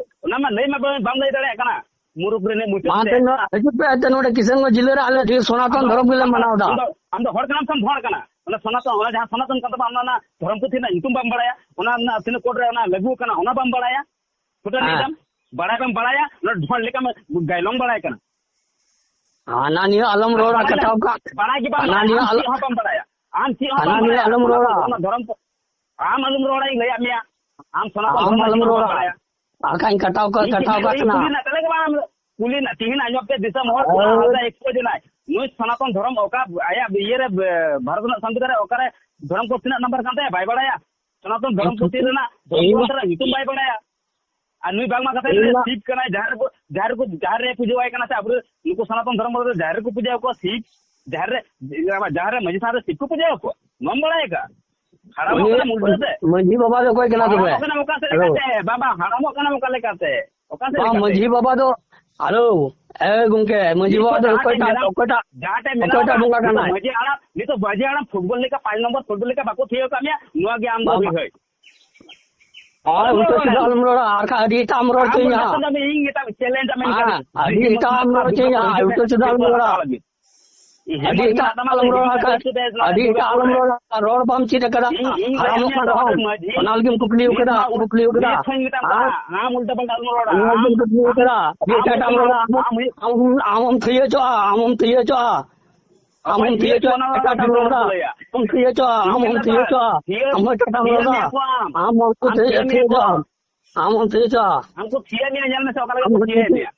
ᱚᱱᱟ ᱢᱟ ᱞᱟᱹᱭ ᱢᱟ ᱵᱟᱢ, ᱵᱟᱢ ᱞᱟᱹᱭ ᱫᱟᱲᱮᱭᱟᱜ ᱠᱟᱱᱟ᱾ ᱢᱩᱨᱩᱠ ᱨᱤᱱᱤᱡ ᱢᱩᱪᱟᱹᱫ ᱢᱟ ᱛᱮ᱾ ᱱᱤᱛᱚᱜ ᱦᱤᱡᱩᱜ ᱯᱮ, ᱮᱱᱛᱮ ᱱᱚᱰᱮ ᱠᱤᱥᱟᱱᱜᱚᱸᱡᱽ ᱡᱮᱞᱟᱹ ᱨᱮ ᱟᱞᱮ ᱰᱷᱮᱨ ᱥᱚᱱᱟᱛᱚᱱ ᱟᱢ ᱫᱚ, ᱫᱷᱚᱨᱚᱢ ᱜᱮᱞᱮ ᱟᱢ ᱫᱚ, ᱢᱟᱱᱟᱣ ᱮᱫᱟ᱾ ᱟᱢ ᱫᱚ, ᱟᱢ ᱫᱚ ᱦᱚᱲ ᱠᱟᱱᱟᱢ ᱥᱮ ᱦᱚᱲ ᱠᱟᱱᱟ? ᱚᱱᱟ ᱥᱚᱱᱟᱛᱚᱱ, ᱚᱱᱟ ᱡᱟᱦᱟᱸ ᱥᱚᱱᱟᱛᱚᱱ ᱠᱟᱱ ᱛᱟᱢᱟ, ᱚᱱᱟ, ᱚᱱᱟ ᱫᱷᱚᱨᱚᱢ ᱯᱩᱛᱷᱤ ᱨᱮᱱᱟᱜ ᱧᱩᱛᱩᱢ ᱵᱟᱢ ᱵᱟᱲᱟᱭᱟ? ᱚᱱᱟ ᱨᱮᱱᱟᱜ ᱛᱤᱱᱟᱹᱜ ᱠᱳᱰ ᱨᱮ ᱚᱱᱟ ᱞᱟᱹᱜᱩ ᱟᱠᱟᱱᱟ, ᱚᱱᱟ ᱵᱟᱢ ᱵᱟᱲᱟᱭᱟ? ᱯᱷᱳᱴᱳ ᱦᱮᱸ᱾ ᱞᱟᱹᱭ ᱫᱟᱢ, ᱵᱟᱲᱟᱭ ᱵᱟᱢ ᱵᱟᱲᱟᱭᱟ, ᱱᱚᱰᱮ ᱰᱷᱚᱸᱰ ᱞᱮᱠᱟᱢ ᱜᱟᱭᱞᱚᱝ ᱵᱟᱲᱟᱭ ᱠᱟᱱᱟ᱾ ᱦᱟᱱᱟ ᱱᱤᱭᱟᱹ ᱟᱞᱚᱢ ᱨᱚᱲᱟ, ᱵᱟᱲᱟᱭ ᱠᱟᱴᱟᱣ ᱠᱟᱜ᱾ ᱵᱟᱲᱟᱭ ᱜᱮ ᱵᱟᱢ ᱦᱟᱱᱟ ᱵᱟᱲᱟᱭᱟ, ᱱᱤᱭᱟᱹ ᱟᱢ ᱟᱞᱚ-, ᱪᱮᱫ ᱦᱚᱸ ᱵᱟᱢ ᱵᱟᱲᱟᱭᱟ᱾ ᱟᱢ ᱪᱮᱫ ᱦᱚᱸ ᱦᱟᱱᱟ ᱵᱟᱢ ᱱᱤᱭᱟᱹ ᱵᱟᱲᱟᱭᱟ᱾ ᱟᱞᱚᱢ ᱚᱱᱟ ᱨᱚᱲᱟ᱾ ᱠᱚ, ᱚᱱᱟ ᱫᱷᱚᱨᱚᱢ ᱠᱚ, ᱟᱢ ᱟᱞᱚᱢ ᱨᱚᱲᱟ, ᱤᱧ ᱞᱟᱹᱭᱟᱫ ᱢᱮᱭᱟ᱾ ᱟᱢ ᱥᱚᱱᱟᱛᱚᱱ ᱟᱢ ᱫᱷᱚᱨᱚᱢ ᱟᱞᱚᱢ ᱪᱮᱫ ᱦᱚᱸ ᱵᱟᱢ ᱨᱚᱲᱟ᱾ ᱵᱟᱲᱟᱭᱟ᱾ ᱟᱨᱠᱷᱟᱱ ᱠᱟᱴᱟᱣ ᱠᱟᱜ, ᱤᱧ ᱠᱟᱴᱟᱣ ᱠᱩᱞᱤ, ᱠᱟᱜ ᱤᱧ ᱠᱟᱱᱟ᱾ ᱠᱩᱞᱤ ᱨᱮᱱᱟᱜ ᱛᱮᱞᱟ ᱜᱮ ᱵᱟᱝ ᱠᱩᱞᱤ ᱨᱮᱱᱟᱜ᱾ ᱛᱤᱦᱤᱧ ᱟᱸᱡᱚᱢ ᱯᱮ, ᱫᱤᱥᱚᱢ ᱦᱚᱲ ᱯᱩᱨᱟᱹ ᱟᱨ ᱦᱟᱥᱟ expose ᱮᱱᱟᱭ᱾ ᱱᱩᱭ ᱥᱚᱱᱟᱛᱚᱱ ᱫᱷᱚᱨᱚᱢ ᱚᱠᱟ ᱟᱭᱟᱜ ᱤᱭᱟᱹ ᱨᱮ, ᱵᱷᱟᱨᱚᱛ ᱨᱮᱱᱟᱜ ᱥᱚᱝᱵᱤᱫᱷᱟᱱ ᱨᱮ ᱚᱠᱟᱨᱮ ᱫᱷᱚᱨᱚᱢ ᱠᱳᱰ ᱛᱤᱱᱟᱹᱜ ᱱᱟᱢᱵᱟᱨ ᱠᱟᱱ ᱛᱟᱭᱟ ᱵᱟᱭ ᱵᱟᱲᱟᱭᱟ? ᱥᱚᱱᱟᱛᱚᱱ ᱫᱷᱚᱨᱚᱢ ᱯᱩᱛᱷᱤ ᱨᱮᱱᱟᱜ ᱫᱷᱚᱨᱚᱢ ᱤᱧ ᱢᱟ ᱜᱨᱚᱱᱛᱷ ᱨᱮᱱᱟᱜ ᱧᱩᱛᱩᱢ ᱵᱟᱭ ᱵᱟᱲᱟᱭᱟ᱾ ᱟᱨ ᱱᱩᱭ ᱵᱟᱝᱢᱟ ᱠᱟᱛᱷᱟ ᱤᱧ ᱞᱟᱹᱭᱟ, ᱢᱟ ᱥᱤᱵ ᱠᱟᱱᱟᱭ, ᱡᱟᱦᱮᱨ ᱨᱮᱠᱚ, ᱡᱟᱦᱮᱨ ᱨᱮᱠᱚ, ᱡᱟᱦᱮᱨ ᱨᱮ ᱯᱩᱡᱟᱹᱣᱟᱭ ᱠᱟᱱᱟ ᱥᱮ ᱟᱵᱚ ᱱᱩᱠᱩ ᱥᱚᱱᱟᱛᱚᱱ ᱫᱷᱚᱨᱚᱢ ᱨᱮᱫᱚ ᱡᱟᱦᱮᱨ ᱨᱮᱠᱚ ᱯᱩᱡᱟᱹ ᱟᱠᱚᱣᱟ ᱥᱤᱵ? ᱡᱟᱦᱮᱨ ᱨᱮ, ᱡᱟᱦᱮᱨ ᱨᱮ ᱢᱟᱹᱡᱷᱤ ᱛᱷᱟᱱ ᱨᱮ ᱥᱤᱵ ᱠᱚ ᱯᱩᱡᱟᱹ ᱟᱠᱚᱣᱟ? ᱱᱚᱣᱟᱢ ᱵᱟᱲᱟᱭ ᱟᱠᱟᱫᱼᱟ? ᱦᱟᱲᱟᱢᱚᱜ ᱩᱱᱤ ᱠᱟᱱᱟᱢ ᱩᱞᱴᱟᱹ ᱛᱮ᱾ ᱢᱟᱹᱡᱷᱤ ᱵᱟᱵᱟ ᱫᱚ ᱚᱠᱚᱭ ᱠᱟᱱᱟ ᱛᱚᱵᱮ? ᱦᱟᱲᱟᱢᱚᱜ ᱠᱟᱱᱟᱢ ᱚᱠᱟ ᱥᱮᱫ ᱦᱮᱞᱳ᱾ ᱞᱮᱠᱟᱛᱮ? ᱵᱟᱵᱟ, ᱦᱟᱲᱟᱢᱚᱜ ᱠᱟᱱᱟᱢ ᱚᱠᱟ ᱞᱮᱠᱟᱛᱮ? ᱚᱠᱟ ᱥᱮᱫ ᱵᱟᱝ, ᱞᱮᱠᱟᱛᱮ? ᱢᱟᱹᱡᱷᱤ ᱵᱟᱵᱟ ᱫᱚ, ᱦᱮᱞᱳ, ᱮ ᱜᱚᱝᱠᱮ, ᱢᱟᱹᱡᱷᱤ ᱵᱟᱵᱟ ᱱᱤᱛᱚᱜ ᱫᱚ ᱡᱟᱦᱟᱸ ᱴᱷᱮᱱ ᱚᱠᱚᱭᱴᱟᱜ, ᱢᱮᱱᱟᱢ, ᱚᱠᱚᱭᱴᱟᱜ, ᱡᱟᱦᱟᱸ ᱴᱷᱮᱱ ᱢᱮᱱᱟᱢ, ᱚᱠᱚᱭᱴᱟᱜ ᱵᱚᱸᱜᱟ ᱱᱤᱛᱚᱜ ᱠᱟᱱᱟᱭ? ᱢᱟᱹᱡᱷᱤ ᱦᱟᱲᱟᱢ, ᱱᱤᱛᱚᱜ ᱢᱟᱹᱡᱷᱤ ᱦᱟᱲᱟᱢ ᱯᱷᱩᱴᱵᱚᱞ ᱞᱮᱠᱟ ᱯᱟᱸᱪ ᱱᱚᱢᱵᱚᱨ ᱯᱷᱩᱴᱵᱚᱞ ᱞᱮᱠᱟ ᱵᱟᱠᱚ ᱛᱷᱤᱭᱟᱹ ᱟᱠᱟᱫ ᱢᱮᱭᱟ, ᱱᱚᱣᱟ ᱜᱮ ᱟᱢ ᱫᱚ ᱵᱟᱝ, ᱵᱟᱝ᱾ ᱵᱤᱥᱚᱭ᱾ ᱟᱨ ᱟᱞᱚᱢ ᱩᱞᱴᱟᱹ ᱨᱚᱲᱟ᱾ ᱥᱤᱫᱷᱟᱹ ᱟᱞᱚᱢ ᱨᱚᱲᱟ, ᱟᱨ ᱠᱷᱟᱡ ᱟᱹᱰᱤ ᱮᱴᱟᱜ ᱮᱢ ᱨᱚᱲ ᱟᱢ ᱦᱚᱪᱚᱧᱟ ᱩᱞᱴᱟᱹ ᱦᱟᱸᱜ᱾ ᱥᱤᱫᱷᱟᱹ ᱤᱧ ᱮᱴᱟᱜ challenge ᱟᱢ ᱦᱮᱸ, ᱠᱟᱱᱟ᱾ ᱟᱹᱰᱤ ᱮᱴᱟᱜ ᱮᱢ ᱨᱚᱲ ᱦᱚᱪᱚᱧᱟ, ᱩᱞᱴᱟᱹ ᱥᱤᱫᱷᱟᱹ ᱟᱞᱚᱢ ᱨᱚᱲᱟ᱾ ᱦᱮᱸ, ᱟᱹᱰᱤ ᱢᱟ, ᱮᱴᱟᱜ ᱢᱟ, ᱟᱞᱚᱢ ᱨᱚᱲᱟ, ᱤᱧ ᱠᱷᱟᱡ ᱢᱟ, ᱟᱹᱰᱤ ᱮᱴᱟᱜ ᱟᱞᱚᱢ ᱨᱚᱲᱟ, ᱨᱚᱲ ᱵᱟᱢ ᱪᱮᱫ ᱟᱠᱟᱫᱟ, ᱤᱧ, ᱤᱧ ᱦᱟᱲᱟᱢᱚᱜ ᱞᱟᱹᱭᱟᱢ ᱠᱟᱱ ᱠᱟᱱᱟ, ᱨᱮᱦᱚᱸ, ᱢᱟᱹᱡᱷᱤ, ᱚᱱᱟ ᱞᱟᱹᱜᱤᱫ ᱮᱢ ᱠᱩᱠᱞᱤ ᱟᱠᱟᱫᱟ, ᱱᱤᱛ ᱦᱚᱸᱧ ᱢᱮᱛᱟᱢ ᱦᱮᱸ? ᱠᱟᱱᱟ, ᱟᱢ ᱩᱞᱴᱟᱹ ᱯᱟᱞᱴᱟ ᱟᱞᱚᱢ ᱨᱚᱲᱟ, ᱚᱱᱟ ᱞᱟᱹᱜᱤᱫ ᱟᱢ, ᱮᱢ ᱠᱩᱠᱞᱤ ᱟᱢ, ᱟᱠᱟᱫᱟ, ᱟᱹᱰᱤ ᱟᱢ ᱮᱴᱟᱜ ᱮᱴᱟᱜ ᱮᱢ ᱨᱚᱲᱟ, ᱟᱢ, ᱟᱢ, ᱟᱢ ᱦᱚᱢ ᱛᱷᱤᱭᱟᱹ ᱦᱚᱪᱚᱜᱼᱟ, ᱟᱢ ᱦᱚᱢ ᱛᱷᱤᱭᱟᱹ ᱦᱚᱪᱚᱜᱼᱟ᱾ ᱟᱢ ᱚᱠᱚᱭ ᱦᱚᱢ ᱛᱷᱤᱭᱟᱹ ᱛᱷᱤᱭᱟᱹ ᱦᱚᱪᱚᱣᱟᱜ ᱦᱚᱪᱚᱣᱟᱜ ᱚᱱᱟ ᱨᱚᱲ ᱮᱴᱟᱜ ᱟᱢ ᱨᱚᱲ ᱨᱚᱲᱟ᱾ ᱞᱟᱹᱭᱟ᱾ ᱟᱢ ᱛᱷᱤᱭᱟᱹ ᱦᱚᱪᱚᱣᱟᱜ, ᱤᱧ ᱟᱢ ᱦᱚᱢ ᱢᱮᱱᱫᱟ ᱛᱷᱤᱭᱟᱹ ᱵᱟᱝ, ᱦᱚᱪᱚᱣᱟᱜ, ᱛᱷᱤᱭᱟᱹ, ᱟᱢ ᱦᱚᱸ ᱮᱴᱟᱜ ᱮᱢ ᱛᱷᱤᱭᱟᱹ ᱨᱚᱲᱟ᱾ ᱢᱮᱭᱟ ᱠᱚ ᱟᱢ᱾ ᱟᱢ ᱦᱚᱢ ᱟᱢ ᱛᱷᱤᱭᱟᱹ, ᱛᱷᱤᱭᱟᱹ ᱛᱷᱤᱭᱟᱹ ᱢᱮᱭᱟ ᱠᱚ ᱦᱚᱪᱚᱣᱟᱜ, ᱟᱢ᱾ ᱟᱢ ᱦᱚᱢ ᱛᱷᱤᱭᱟᱹ ᱦᱚᱪᱚᱣᱟᱜ᱾ ᱟᱢ ᱠᱚ ᱛᱷᱤᱭᱟᱹ ᱢᱮᱭᱟ, ᱧᱮᱞ ᱢᱮᱥᱮ ᱚᱠᱟ ᱞᱮᱠᱟ ᱟᱢ ᱠᱚ ᱦᱚᱢ ᱛᱷᱤᱭᱟᱹ ᱛᱷᱤᱭᱟᱹ ᱢᱮᱭᱟ᱾ ᱦᱮᱸ?